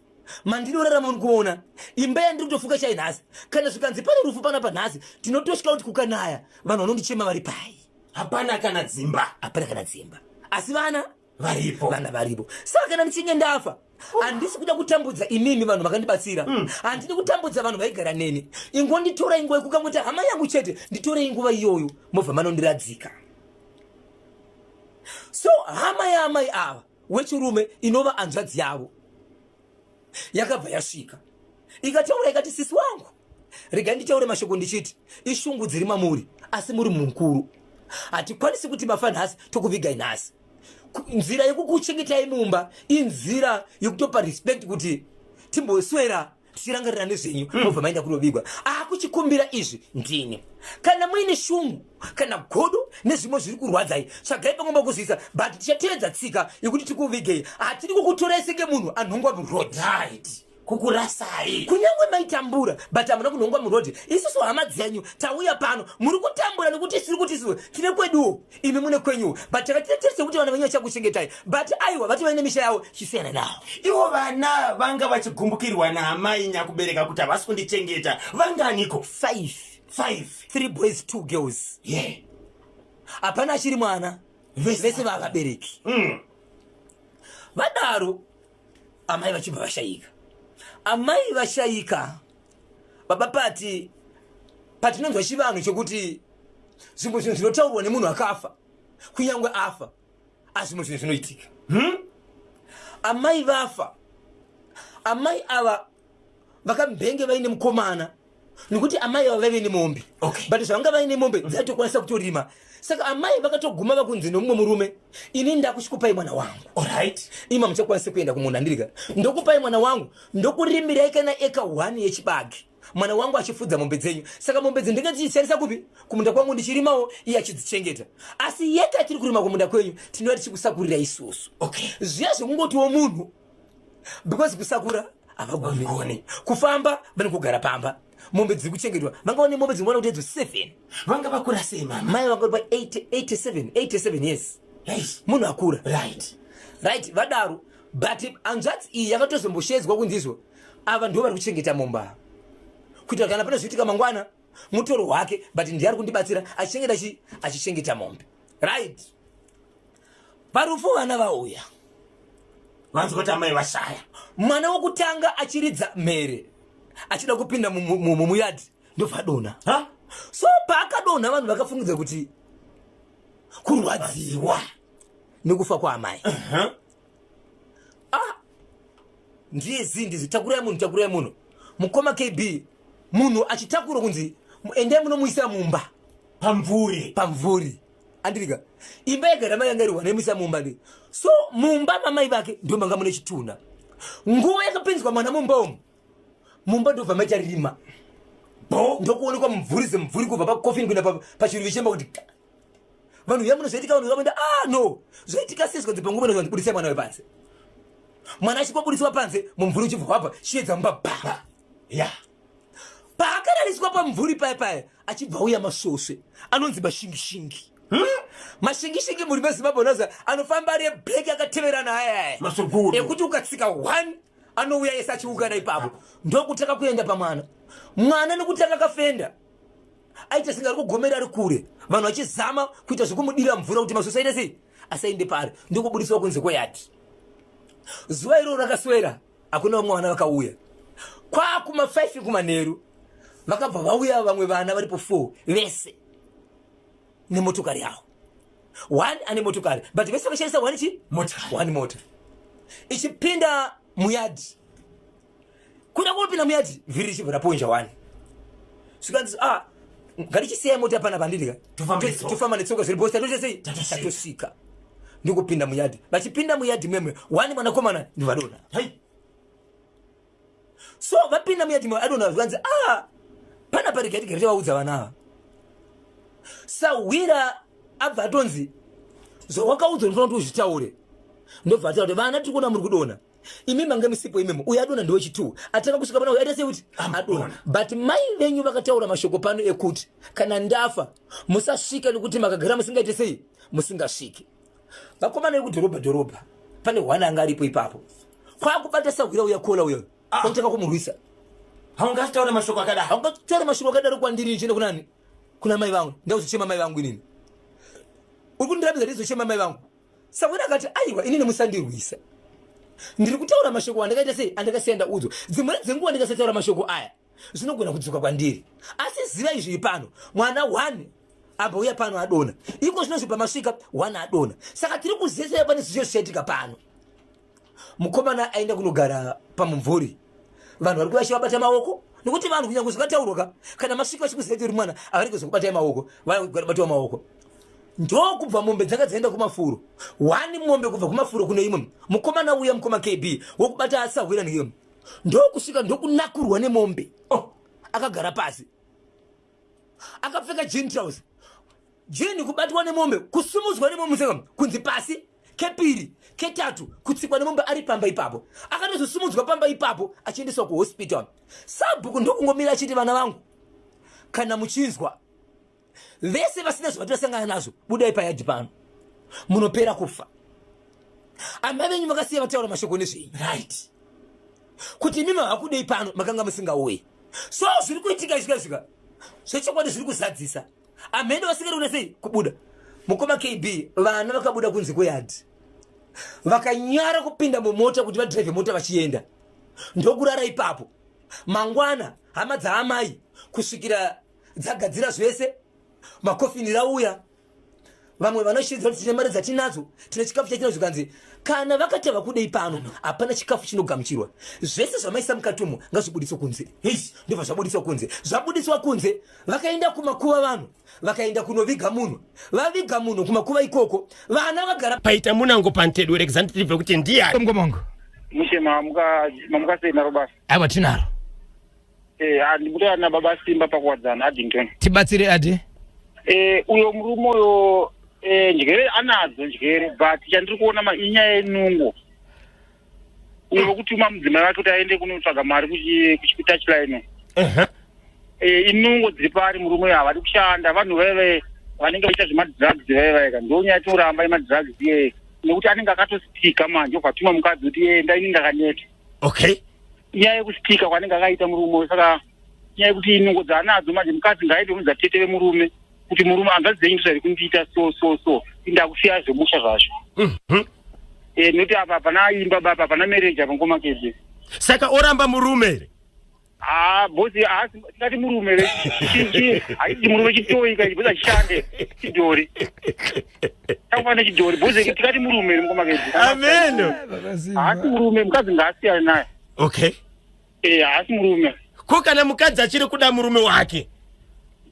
mandinorarama muri kuona imba yandiri kutofuka chai nhasi. Kana zvikanzi pane rufu panapa nhasi, tinotosvika kuti kukanaya, vanhu vanondichema vari pai? Hapana kana dzimba. Hapana kana dzimba, asi vana varipo. Vana varipo. Saka kana ndichinge ndafa, handisi kuda kutambudza imimi vanhu vakandibatsira, handidi kutambudza vanhu vaigara neni. Ingonditora nguva yekukangoita hama yangu chete, nditorei nguva iyoyo, mobva manondiradzika. So hama yaamai ava wechirume inova hanzvadzi yavo yakabva yasvika ikataura ikati, sisi wangu, regai nditaure mashoko ndichiti ishungu dziri mamuri, asi muri mukuru, hatikwanisi kuti mafa nhasi tokuvigai nhasi. Nzira yekukuchengetai mumba inzira yekutopa respect kuti timboswera tichirangarira nezvenyu, mobva maenda kunovigwa. Akuchikumbira izvi ndini. Kana muine shungu kana godo nezvimwe zviri kurwadzai, tsvagai pamwe pakuzviisa, but tichatevedza tsika yekuti tikuvigei. Hatidi kukutorai senge munhu anhongwa muroad. Right, kukurasai. Kunyange maitambura, but hamuna kunhongwa muroad. Isusu hama dzenyu tauya pano, muri kutambura nekuti tiri kuti isusu tine kweduwo, imi mune kwenyuwo, but takatitese kuti vana venyu vachakuchengetai. But aiwa, vati vaine misha yavo, chisiyana navo. Ivo vana vanga vachigumbukirwa naamai nyakubereka kuti havasi kundichengeta vanganiko? Five. Five. Three boys, two girls. Hapana achiri mwana, vese vava vabereki. Vadaro amai vachibva vashayika. Amai vashayika, baba pati patinonzwa chivanhu chokuti zvimwe zvinhu zvinotaurwa nemunhu akafa, kunyange afa, asi zvimwe zvinhu zvinoitika. Amai vafa, amai ava vakambenge vaine mukomana, nekuti amai ava vaive nemombe. But zvavanga vaine mombe dzaitokwanisa kutorima, saka amai vakatoguma vakunzi nomumwe murume, ini ndakusvikupai mwana wangu. Ima muchakwanisa kuenda kumunda ndirika, ndokupai mwana wangu, ndokurimirai kana eka 1 yechibage, mwana wangu achifudza mombe dzenyu. Saka mombe dzi ndinge ndichishandisa kupi? Kumunda kwangu, ndichirimawo, iye achidzichengeta. Asi yeta tiri kurima kumunda kwenyu, tinova tichikusakurira isusu. Zviya zvekungotiwo munhu, because kusakura havagoni. Havagoni. Kufamba vane kugara pamba, mombe dziri kuchengetwa. Vanga vane mombe dzinowana kuti edzo 7. Vanga vakura sei mama? Mai vanga vari pa 80, 87, 87 years. Munhu akura. Right, vadaro, but hanzvadzi iyi yakatozomboshedzwa kunzi izvo ava ndo vari kuchengeta momba, kuitira kana pane zvoitika mangwana mutoro hwake, but ndiye ari kundibatsira achichengeta chi achichengeta mombe. Right, parufu vana vauya. Vanzwa kuti amai vashaya. Mwana wokutanga achiridza mhere achida kupinda muyard, ndobva adonha. Ha? So paakadonha, vanhu vakafungidza kuti kurwadziwa nekufa kwaamai. Ah, ndiye zindizi, takurai munhu, takurai munhu, mukoma KB. Munhu achitakurwa kunzi endai munomuisa mumba. Pamvuri. Pamvuri, andirika imba yegara mai yanga iri nemuisa mumba ndi. So mumba mamai vake ndio manga mune chitunha. Nguva yakapinzwa mwana mumba umu, mumba ndobva maita rima. Bo. Ndokuonekwa mumvuri zemumvuri kubva pacoffin kuenda pachiruvi chemba kuti vanhu ya munozoitika. Vanhu vakaenda, ah no, zvoitika sei? Zvikanzi panguva inozvanzi budisai mwana wepanze. Mwana achingobudiswa panze, mumvuri uchibva wabva chiedza mumba ba. Paakarariswa pamumvuri paya paya, achibva uya masvosve anonzi mashingishingi. Mashingishingi muri meZimbabwe unoziva, anofamba ari eblack akateverana aya. Masuguru. Ekuti ukatsika one anouya ese achiungana ipapo. Ndokutanga kuenda pamwana. Mwana nekuti anga akafenda, aita singe ari kugomera ari kure, vanhu vachizama kuita zvekumudira mvura kuti masvosve aite sei, asaende paari. Ndokubudiswa kunze kweyard. Zuva iroro rakaswera hakuna vamwe vana vakauya. Kwakuma 5 kumanheru vakabva vauya vamwe vana varipo 4 vese nemotokari yavo. One ane motokari, but vese vakashandisa one chi Motokari. One mota ichipinda muyard, kuda kupinda muyard, vhiri richibva raponja one. Zvikanzi, ah, ngatichisiyai mota pana pandidika. Tofamba netsoka. Tofamba netsoka, zviri bosi, tatosvika sei? Tatosvika. Tatosvika. Ndikupinda muyard. Vachipinda muyard memwe, one mwanakomana ndivadona. Hai. So vapinda muyard mwe, adona. Zvikanzi, ah, pana pari gati tivaudza vana ava. Sahwira abva atonzi, zvawakaudzwa unofanira kuti uzvitaure. Ndobva ataura kuti vana, tiri kuona muri kudonha, imi mange musipo imemo. Uyu adonha ndewechi2 atanga kusvika pana uyu aita sei kuti adonha, but mai venyu vakataura mashoko pano ekuti kana ndafa musasvika, nekuti makagara musingaite sei, musingasviki. Vakomana vekudhorobha dhorobha, pane hwana anga aripo ipapo, kwakubata sahwira uya kola uyo, kwakutanga kumurwisa. Haungataura mashoko akadaro. Haungataura mashoko akadaro kwandiri nichienda kunani? Kuna mai vangu. Ndauzochema mai vangu inini? Uri kundirambidza ndizochema mai vangu? Sahwira akati, aiwa, inini musandirwisa, ndiri kutaura mashoko andakaita sei, andakasiya ndaudzwa. Dzimweni dzenguva ndikasataura mashoko aya, zvinogona kudzoka kwandiri. Asi ziva izvi pano, mwana one. Ambouya pano adona. Iko zvino zvipamasvika one adona. Saka tiri kuzesa pane zvicho zvichaitika pano. Mukomana aenda kunogara pamumvuri. Vanhu vari kuva vachivabata maoko nekuti vanhu kunyange zvakataurwa ka kana masvika vachikuziva kuti uri mwana avari kuzokubatai maoko vanobatwa maoko ndokubva mombe dzanga dzaenda kumafuro one mombe kubva kumafuro kune imwe mukomana uya mukoma kb wokubata asahwira ndiyo ndokusvika ndokunakurwa nemombe oh, akagara pasi akapfeka jean trouse jean kubatwa nemombe kusumudzwa nemombe saka kunzi pasi kepiri ketatu kutsikwa nemombe ari pamba ipapo akatozosumudzwa pamba ipapo achiendeswa kuhospital sabhuku ndokungomira achiti vana vangu kana muchinzwa vese vasina zvavatosangana nazvo budai payadhi pano munopera kufa amai venyu vakasiya vataura mashoko nezvenyu right kuti imi mavakudei pano makanga musingauye so zviri kuitika izvika zvika zvechokwadi zviri kuzadzisa amhendo vasingadi kuda sei kubuda mukoma kb vana vakabuda kunze kweyadhi vakanyara kupinda mumota kuti vadhiraivhe mota vachienda ndokurara ipapo mangwana hama dzaamai kusvikira dzagadzira zvese makofini rauya vamwe vanoshiridza kuti tine mari dzatinadzo tine chikafu chatinadzo zvikanzi kana vakati havakudei pano hapana chikafu chinogamuchirwa zvese zvamaisa mukati umo ngazvibudiswe kunze ndobva zvabudiswa kunze zvabudiswa kunze vakaenda kumakuva vanhu vakaenda kunoviga munhu vaviga munhu kumakuva ikoko vana vagara paita munango pantedu alexander kuti ndiyani mukoma wangu mushe mamuka mamuka sei naro basa aiwa tinaro Eh, handikuti ana baba Simba pakuwadzana Addington. Tibatsire Adi. Eh, uyo murume uyo eh, njere anadzo njere but chandiri kuona ma inyaya yenungo. Uyo wekutuma mudzimai wake kuti aende kunotsvaga mari kuchitouchline. Uh-huh. Eh, inungo dziri paari murume uyo havadi kushanda vanhu vaive vanenge vachiita zvemadrugs vaive vaika ndonyaya yatinoramba yemadrugs iyeye nekuti anenge akatostika manje obva atuma mukadzi kuti enda ini ndakaneta. Okay. Inyaya yekustika kwaanenge akaita murume uyu saka inyaya yekuti nungo dzaanadzo manje mukadzi ngaaende kunonzi atete vemurume kuti murume hanzvadzi dzenyu ndizvairi kundiita so so so ndakusiya zvemusha zvacho Mhm. Eh, nekuti apa hapana imba baba hapana marriage apa ngoma kede Saka oramba murume here? Ah, bosi haasi tingati murume here haisi murume chitoyi ka bosi achishande chidhori takufanira chidhori bosi tikati murume here mukoma kede Amen. Haasi murume mukadzi ngaasiyane naye Okay. Eh, haasi murume Ko kana mukadzi achiri kuda murume wake?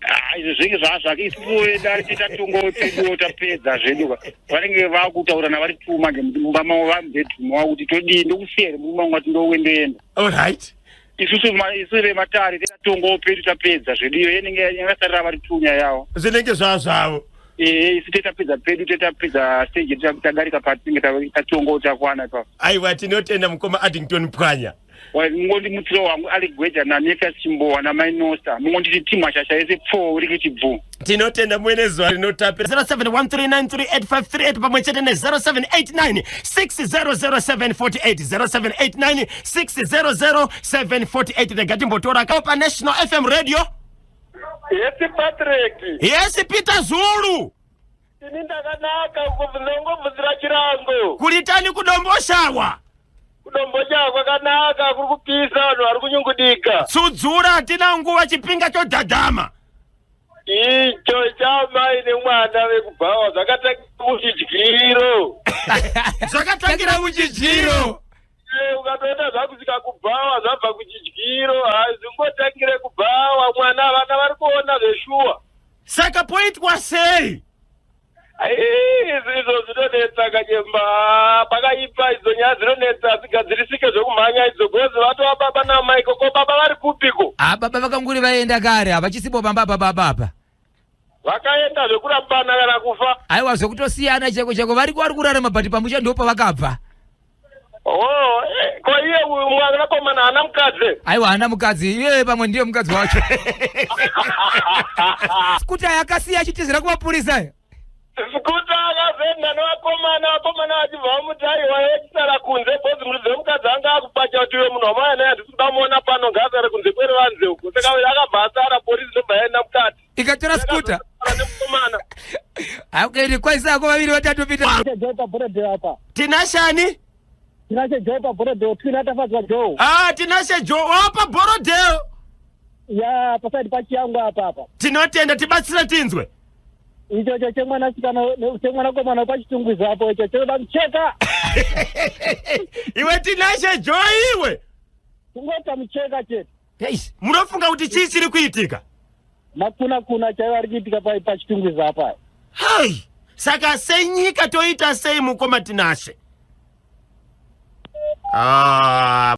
Ah, izvo zvinenge zvaa zvake isuwo dare tatongo teduwo tapedza zvedu ka vanenge vakutaurana vari two manje mumba mavo vamubedroom wavo kuti todii ndokusiya here murume wangu ati ndowendoenda All right. isusu isu vematare tatongo pedu tapedza zvedu iyo inenge yakasarira vari two nyaya yavo Zvinenge zvaa zvavo. Ehe isu tetapedza pedu tetapedza stage tadarika patinenge tatongo takwana ipapo. Aiwa tinotenda mukoma Addington Pwanya. Mungondimutsira wangu Ali Gweja naNefias Chimbowa namai Nosta mungonditi team mashasha yese pfoo rikiti bvu. Tinotenda mwene zuva rinotapira 0713938538 pamwe chete ne 0789 600748 0789 600748 rega timbotora pa National FM Radio. Yes Patrick. Yes Peter Zulu. Ini ndakanaka ndongobvunzira chirango. Kuritani kudomboshawa. Kudomboshawa kwakanaka kuri kupisa vanhu vari kunyungudika. Tsudzura hatina nguva chipinga chodhadhama. Icho chamai nemwana vekubhawa zvakatangira muchidyiro. Zvakatangira muchidyiro. Eh, ukatoona zvakusvika kubhawa zvabva kuchidyiro hazvingotangire kubhawa mwana vana vari kuona zveshuwa saka poitwa sei izvo zvinonetsa kanyemba pakaipa idzo nyaya dzinonetsa dzigadzirisike zvekumhanya idzo gozi vatova baba namai ko baba vari kupiko ha baba vakanguri vaenda kare havachisipo pamba apa baba apa Vakaenda zvekurambana kana kufa. Aiwa zvekutosiyana cheko cheko variko vari kurarama but pamusha ndipo pavakabva. Oh, eh, ko iye uyu mwanakomana haana mukadzi? Aiwa haana mukadzi, iye pamwe ndiye mukadzi wacho. Skuta yakasiya achitizira kumapurisa ayo. Skuta akazoenda nevakomana, vakomana vachibva vamuti aiwa iwe chisara kunze bhozi muridzi wemukadzi anga akupacha kuti uyo munhu wamauya naye handisi kuda kumuona pano ngaasare kunze kweruvanze uko. Saka uyo akabva asara polisi ndobva yaenda mukati. Ikatora skuta. Nemukomana. Okay, kwaisako vaviri vatatu pita. Joe paBorodeo apa. Tinashani? Tinashe Joe paBorodeo, twina tafadzwa Joe. Ah, Tinashe Joe wapa Borodeo. Ya, pasaidi pachiyangwa apa apa. Tinotenda tibatsire tinzwe. Ichocho chemwanasikana chemwanakomana wepachitungwiza apo icho chinoda mucheka. Iwe Tinashe Joy iwe. Kungoita mucheka chete. Guys, Munofunga kuti chii chiri kuitika? Makuna kuna chaiwo ari kuitika pachitungwiza apa. Hai. Saka senyika toita sei mukoma Tinashe? Ah.